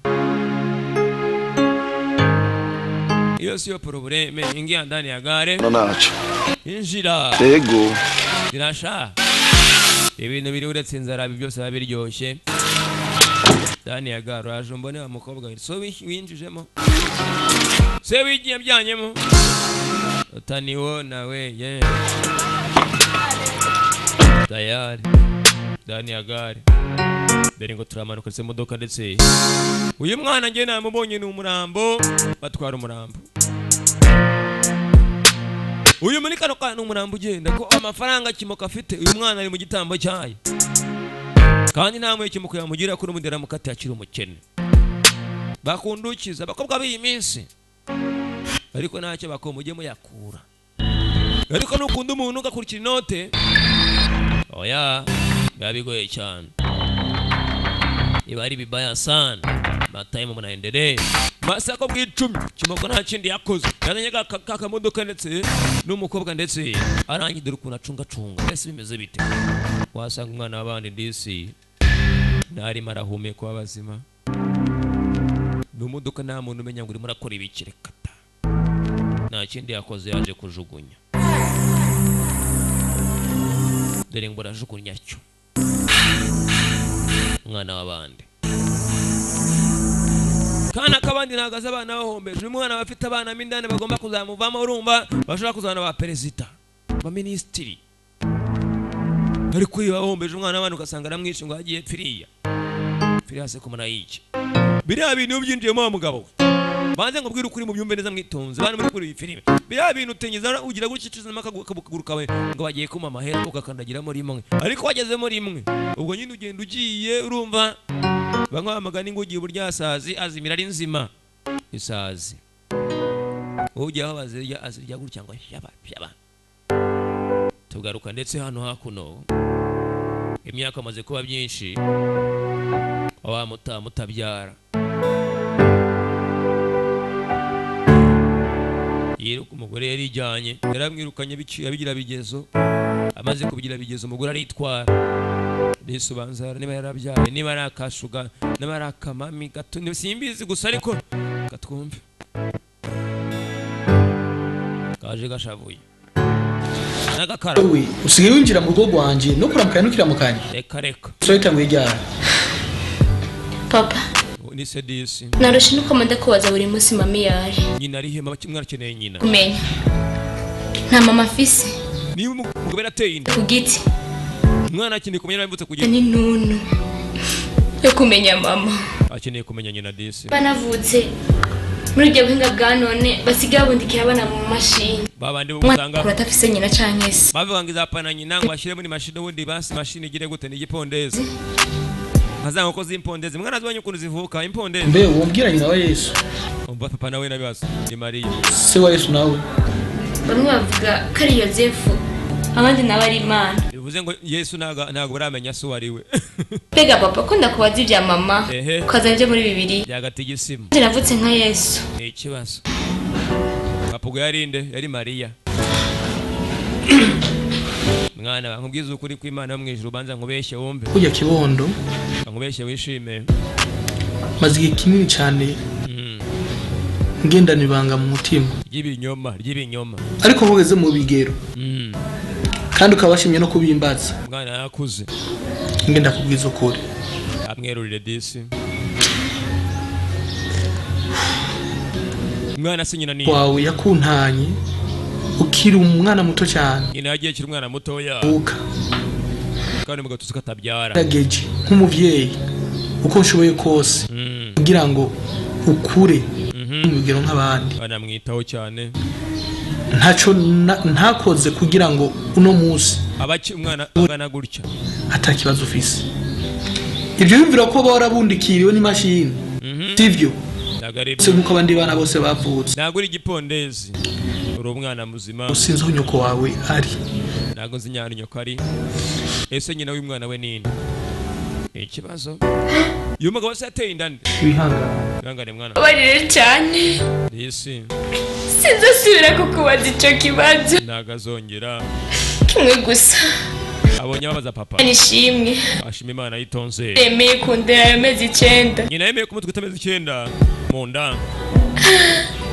Iyo siyo probleme, ingia ndani ya gare. No naco. Injira. Yego. Birasha. Ibintu biri uretse inzara ibi byose biba biryoshye. Ndani ya gare uraje umbone wa mukobwa we. So winjijemo. Se wigiye byanyemo. Utaniona we ye. Tayari. Ndani ya gare. Dore ngo turamanuka se modoka ndetse. Uyu mwana nge namubonye ni umurambo, batwara umurambo. Uyu muri kano kana umurambo ugenda ko amafaranga Kimoko afite, uyu mwana ari mu gitambo cyayo. Kandi nta mwe Kimoko yamugira kuri umudera mukati akiri umukene. Bakundukiza abakobwa b'iyi minsi. Ariko ntacyo bakomuje muyakura. Ariko nukunda umuntu ugakurikira inote. Oya, biba bigoye cyane. Iba ari bibaya sana. Matime munaendelee. Masako bw'icumi Kimoko nta kindi yakoze. Yazanye kakamodoka ndetse n'umukobwa ndetse arangiye ukuntu acunga cunga. Ese bimeze bite? Wasanga umwana w'abandi disi ntarimo arahumeka w'abazima. Mu modoka nta muntu umenya ngo urimo urakora ibiki, reka ta. Nta kindi yakoze yaje kujugunya. Dore ngo arajugunya cyo. Umwana w'abandi. Kana kabandi nagaze abana bahombeje. Uyu mwana bafite abana b'indani bagomba kuzamuvamo, urumva bashobora kuzana ba perezida, ba minisitiri. Ariko iyo bahombeje umwana w'abandi ugasanga aramwishe ngo agiye pfiriya. Firi hasi kumana iki biriya bintu byinjiyemo wa mugabo we. Banze ngo bwire ukuri mu byumve neza mwitonze bana muri kuri iyi filime. Biriya bintu utenyeza ugira gutya icuzamo akaguru kawe ngo bagiye kuma amahera ukakandagiramo rimwe, ariko wagezemo rimwe ubwo nyine ugenda ugiye urumva bamwe bamagana ngo ugiye uburyasazi azimira ari nzima isazi ujya aho bazirya azirya gutya ngo yaba yaba. Tugaruka ndetse hano hakuno imyaka amaze kuba byinshi wa mutabyara yiruka umugore yarijyanye yaramwirukanye abigira bigezo amaze kubigira bigezo umugore aritwara risubanzara niba yarabyaye niba ari akashuga niba ari akamami gato simbizi gusa ariko katwumve kaje gashavuye nagakara. Wewe usigaye winjira mu rugo rwanje no kuramukanya no kiramukanya. Reka reka. So itanguye ryari? Papa ni sedisi. Narusha nuko manda kubaza buri munsi mami yari. Nyina ari he mama akeneye nyina. Kumenya. Nta mama afise. Niba umugabo yarateye inda. Ku giti. Umwana akeneye kumenya yavutse ku giti. Ni nunu. Yo kumenya mama. Akeneye kumenya nyina disi. Banavutse muri ibyo buhinga bwa none basigaye babundikira abana mu mashini. Babandi usanga batafise nyina canke se. Bavuga ngo izapana nyina ngo bashyire muri mashini ubundi basi mashini igire gute ni igipondeze. Nkaza ngo zimpondeze mwana azibanye ukuntu zivuka impondeze. Mbe wombwira nyina wa Yesu. Umva papa nawe nabibazo ni Mariya. Se wa Yesu nawe. Bamwe bavuga ko ari Yozefu abandi nabo ari Imana. Bivuze ngo Yesu ntago baramenya se wari we. Pega papa ko ndakubaza ibya mama ukaza ibyo muri Bibiliya. Byagatigisimo. Navutse nka Yesu. Ni ikibazo. Papa ubwo yari nde? Yari Mariya. Mwana nkubwiza ukuri kw'Imana mu ijuru banza nkubeshye wumve. Kujya kibondo. Nkubeshye wishime. Maze igihe kinini cyane ngendana ibanga mu mutima. Ry'ibinyoma, ry'ibinyoma. Ariko mugeze mu bigero. Kandi ukabashimye no kubimbaza. Mwana yakuze. Ngenda kubwiza ukuri. Amwerurire disi. Mwana se nyina ni wawe yakuntanye ukiri umwana muto cyane. Nyina yagiye kiri umwana muto ya. Uka. Kandi mugabo tuzi ko atabyara. Ndageje nk'umuvyeyi uko nshoboye kose kugira ngo ukure mu bigero nk'abandi. Banamwitaho cyane. Ntaco ntakoze kugira ngo uno munsi abaki umwana angana gutya atakibazo ufise. Ibyo bimvira ko barabundikiriwe n'imashini. Sivyo? Se nkuko abandi bana bose bavutse. Ntago uri igipondezi. Uri umwana muzima. Usinzi aho nyoko wawe ari. Ntago nzi nyana nyoko ari. Ese nyina w'umwana we ninde? Ikibazo. Uyu mugabo se yateye inda nde? Wihangane. Wihangane mwana. Barire cyane. Disi. Sinzasubira kukubaza ico kibazo. Ntago azongera. Kimwe gusa. Abonye ababaza papa. Nishimwe. Ashima Imana yitonze. Yemeye kundera ayo mezi 9. Nyina yemeye kumutwita amezi 9 mu nda.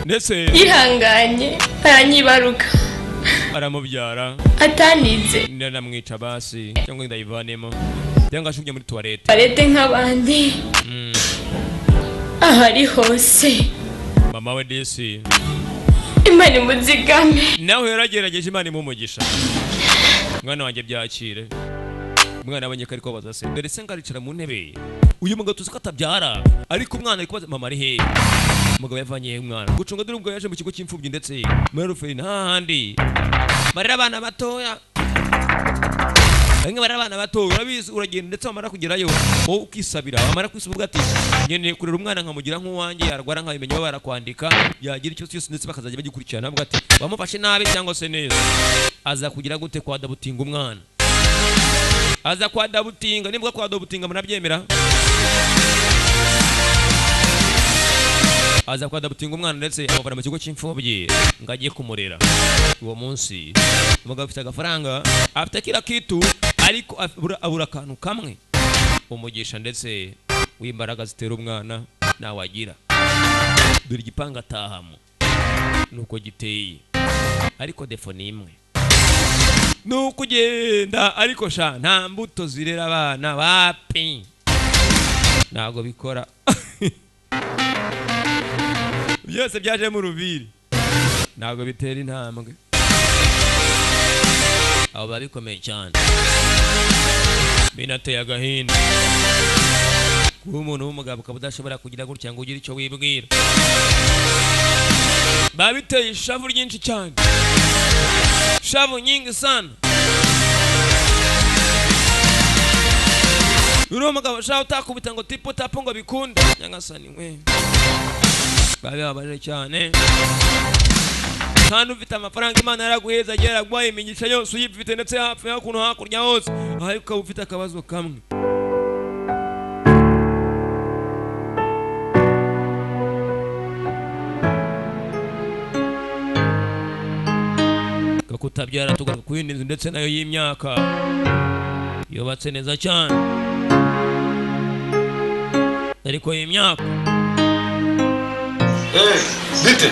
Ndetse yihanganye aranyibaruka. Aramubyara. Atanize. Ndamwica basi cyangwa ndayivanemo. Cyangwa ashubye muri toilette. Toilette nk'abandi. Ahari hose. Mama we disi. Imana imuzigame. Nawe yaragerageje Imana imumugisha. Mwana wanjye byakire. Umwana abonye ko ariko baza se. Dore se ngaricara mu ntebe. Uyu mugabo tuzi ko atabyara ariko umwana ari kubaza mama ari he? Umugabo yavanye umwana. Gucunga dore ubwo yaje mu kigo cy'imfubyi ndetse muri Ruferi ntahandi. Barera abana batoya. Bamwe barera abana bato urabizi uragenda ndetse wamara kugerayo wowe ukisabira wamara kwisubuga ati nkeneye kurera umwana nkamugira nk'uwanjye yarwara nkabimenya barakwandika yagira icyo cyose ndetse bakazajya bagikurikirana bavuga ati wamufashe nabi cyangwa se neza. Aza kugira gute kwa dabutinga umwana? Aza kwa dabutinga nimbwa kwa dabutinga munabyemera? Aza kwa dabutinga umwana ndetse amuvana mu kigo cy'imfubyi ngo agiye kumurera. Uwo munsi umugabo afite agafaranga afite kila kitu ariko abura akantu kamwe umugisha ndetse w'imbaraga zitera umwana nawagira. Dore igipanga atahamo nuko giteye ariko defo ni imwe nuko ugenda ariko sha nta mbuto zirera abana wapi ntago bikora. Byose byaje mu rubiri ntago bitera intambwe. Abo babikomeye cyane binateye agahinda. Kuba umuntu w'umugabo ukaba udashobora kugira gutya ngo ugire icyo wibwira, babiteye ishavu ryinshi cyane, shavu nyingi sana. Uriya mugabo shavu utakubita ngo tipo tapo ngo bikunde, nyagasani we, babibabaje cyane. Kandi ufite amafaranga, Imana yaraguheza, agiye yaraguhaye imigisha yose uyifite, ndetse hafi hakuno hakurya hose, ariko ukaba ufite akabazo kamwe. Kutabyara. Tugaruka ku yindi nzu ndetse nayo y'imyaka yubatse neza cyane, ariko y'imyaka. Bite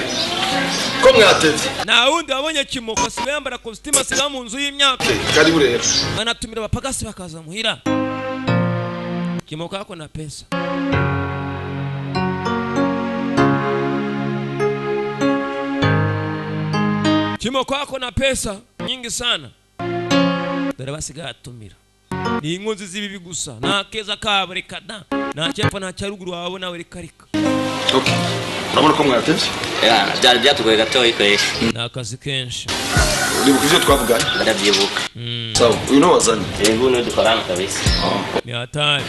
ko mwatevye? Nta wundi wabonye Kimoko asigaye yambara kositimu, asigaye mu nzu y'imyaka. Karibu rero. Anatumira abapagasi bakaza muhira. Kimoko ako na pesa. Kimoko ako na pesa nyingi sana, dore basigaye atumira ni inkozi z'ibibi gusa, nta keza kabo, reka da, nta cyepfo nta cyaruguru wabona we, reka reka. Okay, urabona ko mwatevye. Byari byatugoye gatoya kweli. Ni akazi kenshi. Uribuka ivyo twavuganye? Ndabyibuka. Sawa, uyu ni wazanye? Yego, niwe dukorana kabisa. Ni hatari.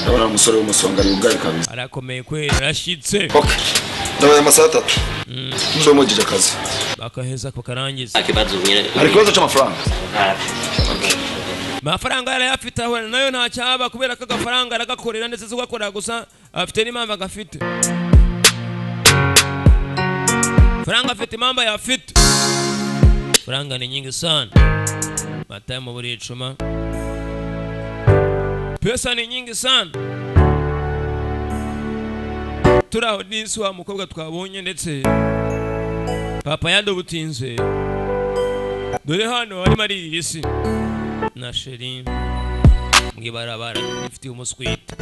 Ndabona umusore w'umusonga yugaye kabisa. Arakomeye kweli, arashyitse. Okay, ndabaye amasaha 3 muzobe muhejeje akazi. Bakaheza bakarangiza. Akibazo nyine. Hari ikibazo c'amafaranga? Amafaranga yarayafite, ahura nayo nta cyaba, kubera ko agafaranga aragakorera, ndetse si ugakorera gusa, afite n'impamvu agafite. Faranga afite impamvu ayafite. Faranga ni nyingi sana, mata mu buri icuma. Pesa ni nyingi sana. Turaho n'isi wa mukobwa twabonye ndetse papa yadobutinze, dore hano arimo arira isi na sheri mw'ibarabara ifitiye umuswita.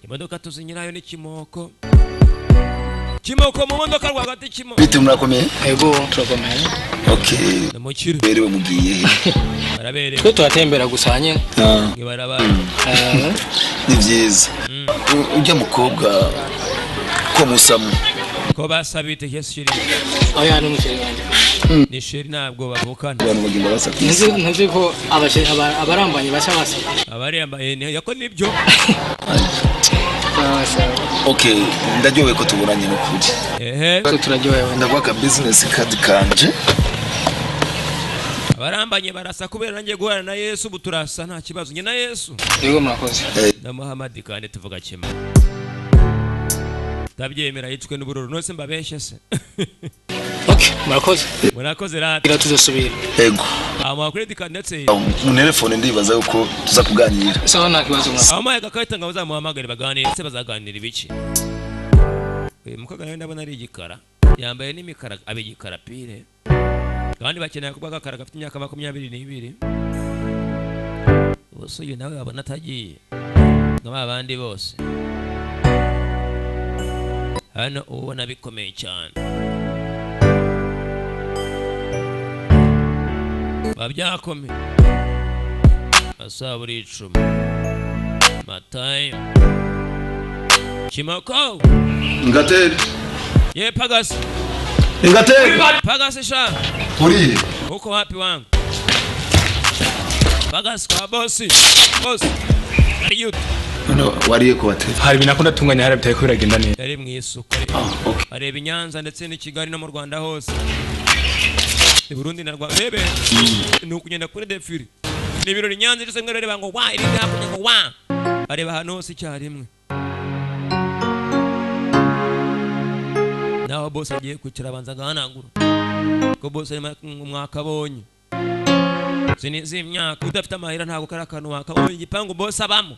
Imodoka tuzi nyirayo ni Kimoko. Kimoko mu modoka rwagati Kimoko. Bite, murakomeye? Yego, turakomeye. Okay. Namukire. Berewe mugiye he? Baraberewe. Twe turatembera gusa nyine. Mw'ibarabara. Ni vyiza. Ujya mukobwa ko musamu? Ko basabite Yesu shiri. Oya, ni umusheri wanjye. Ni sheri, ntabwo bavukana. Abantu bagenda basa. Ntuzi ko abarambanye basa basa. Abarambanye yako nibyo. Okay, ndaryohewe ko tuburanye n'ukuri. Ehe. Turaryohewe. Ndaguha business card kanje. Abarambanye barasa kubera nanjye guhana na Yesu, ubu turasa nta kibazo njye na Yesu. Yego, murakoze. Na Muhammad kandi tuvuga kimwe. Ndabyemera yicwe n'ubururu nose mbabeshye se. Okay, murakoze. Murakoze rata. Gira tuzosubira. Yego. Ama credit card ndetse mu telefone ndibaza yuko tuza kuganira. Sawa, nta kibazo mwa. Ama agakarita ngo bazamuhamagare baganire, se bazaganira ibiki? Uyu mukobwa nawe ndabona ari igikara, yambaye n'imikara, abe igikara pire. Kandi bakeneye kuba agakara gafite imyaka 22. Ubuse uyu nawe wabona atagiye nka ba bandi bose. Hano ubona bikomeye cyane, babyakomeye. Masaha buri icumi matayi Kimoko. Ngateri. Ye pagasi. Ngateri. Pagasi sha. Uri. Uko wapi wangu? Pagasi kwa bosi. Bosi. Ari. None wariye ko batevye? Hari ibintu akunda atunganya hari bitariko biragenda neza. Yari mu isuku. Areba i Nyanza ndetse n'i Kigali no mu Rwanda hose. I Burundi na Rwanda. Bebe. Ni ukugenda kuri defiri. Ni ibirori i Nyanza cyose mwe ngo wa iri hakurya ngo wa. Areba ahantu hose icyarimwe. Naho boss agiye kwicara abanza agahanagura. Ko boss arimo mwakabonye. Zini imyaka udafite amahera ntabwo kari akantu wakabonye igipangu boss abamo.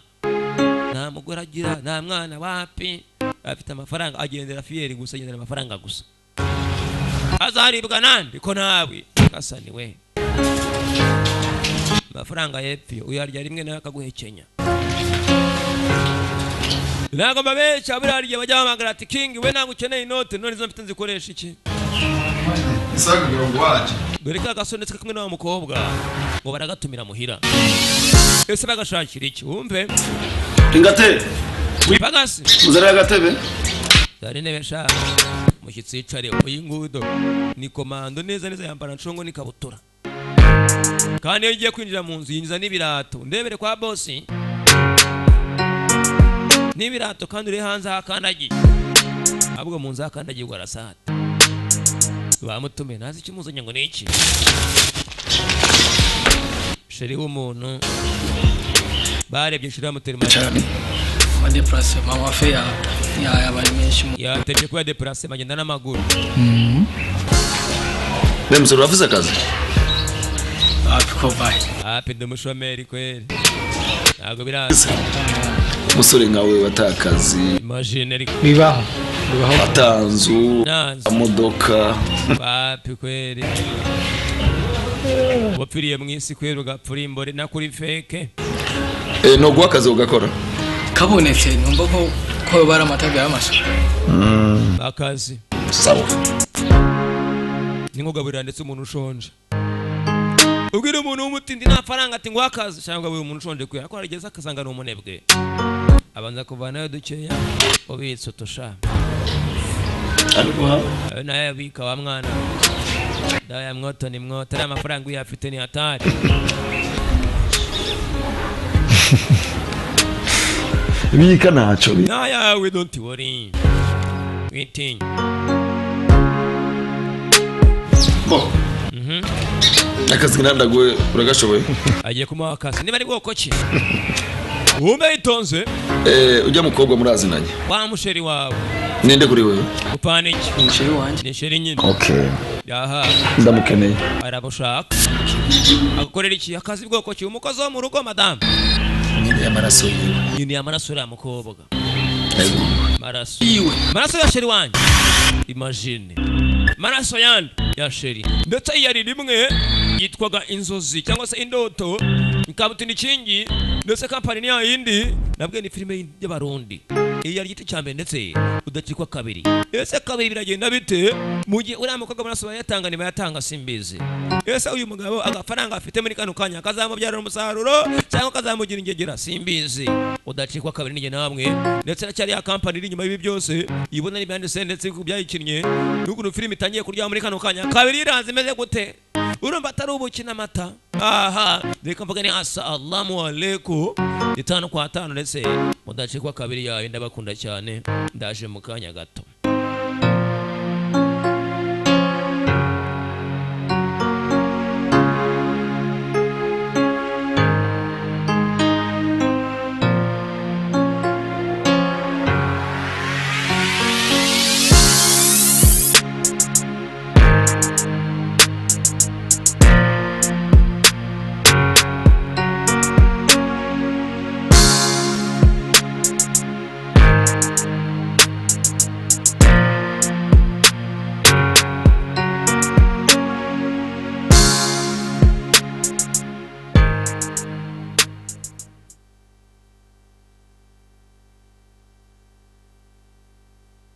Nta mugore agira, nta mwana wapi. Afite amafaranga agendera fiyeri gusa, agendera amafaranga gusa. Azaribwa nande ko nawe kasani we. Amafaranga yepfo uyarya rimwe nawe akaguhekenya. Ntabwo mbabeshya, buriya hari igihe bajya bahamagara ati King we ntabwo ukeneye inote, none izo mfite nzikoresha iki? Isaga mirongo waje. Dore ka gasore ndetse kumwe n'wa mukobwa ngo baragatumira muhira. Ese bagashakira iki? Wumve. Ingate. Bagasi. Muzarira agatebe. Zari intebe sha. Umushyitsi yicare uyu nguyu ni komando neza neza, yambara nshongo n'ikabutura. Kandi iyo ugiye kwinjira mu nzu yinjiza n'ibirato. Ndebere kwa bosi. N'ibirato kandi uri hanze hakandagiye. Ahubwo mu nzu hakandagiye ubwo arasata. Bamutumiye ntazi ikimuzanye ngo ni iki. Sheri w'umuntu barebye sheri bamutera cyane. Amadeplacement wafe ya yabaye menshi. Yategeye kuba deplacement agenda n'amaguru. Mbe musore, uravuze akazi? Hafi kovaye. Hapi ndi umushomeri kweli. Ntabwo biraza. Umusore nkawe watakazi. Imagine ariko. Bibaho. Bibaho. Atanzu. Ntanzu. Amodoka. Wapi kweli. Wapfiriye mu isi kweli ugapfura imbore na kuri feke. Eh, no guha akazi ugakora. Kabonetse numva ko bari amatabi y'amasha. Akazi. Sawa. Ni nko ndetse umuntu ushonje. Ubwira umuntu w'umutindi nta faranga ati ngo akazi cyangwa ugaburira umuntu ushonje kwera ko harigeze akasanga ni umunebwe. Abanza kuvanayo dukeya ubitse utusha. Ariko ayo nayo abika wa mwana. Daya mwoto ni mwoto, ariya mafaranga uyafite ni hatari. Bika ntacyo. Nayawe don't worry. Waiting. Bo. Akazi nandaguye uragashoboye? Agiye kumuha akazi niba ari bwoko ki? Wumve yitonze. Eh, ujya mukobwa murazinanye. Wa musheri wawe. Ninde kuri wewe? Upana iki? Ni sheri wanje. Ni sheri nyine. Okay. Yaha. Ndamukeneye. Arabushaka. Agukorera iki? Akazi bwoko ki? Umukozi wo mu rugo madame. Nyine amaraso yiwe. Nyine amaraso ya mukobwa. Maraso. Yiwe. Maraso ya sheri wanje. Imagine. Maraso yandi ya sheri. Ndetse yari rimwe yitwaga inzozi cyangwa se indoto. Ikabutini kingi ndetse kampani ni yindi nabwe ni filime y'abarundi. Iyo ari igice cya mbere ndetse udacikwa kabiri. Ese kabiri biragenda bite mu gihe uriya mukobwa amaraso bayatanga nibayatanga simbizi. Ese uyu mugabo agafaranga afite muri kano kanya kazamubyarira umusaruro cyangwa kazamugira ingegera simbizi. Udacikwa kabiri nige namwe ndetse na cyari ya kampani iri inyuma y'ibi byose ibona n'ibyanditse ndetse kubyayikinnye n'ukuntu filime itangiye kurya muri kano kanya kabiri iranze imeze gute. Urumva atari ubukina amata. Aha reka mvuga ni assalamu alaikum 5 kwa 5 ndetse mudacikwa kabiri yayo ndabakunda cyane ndaje mu kanya gato.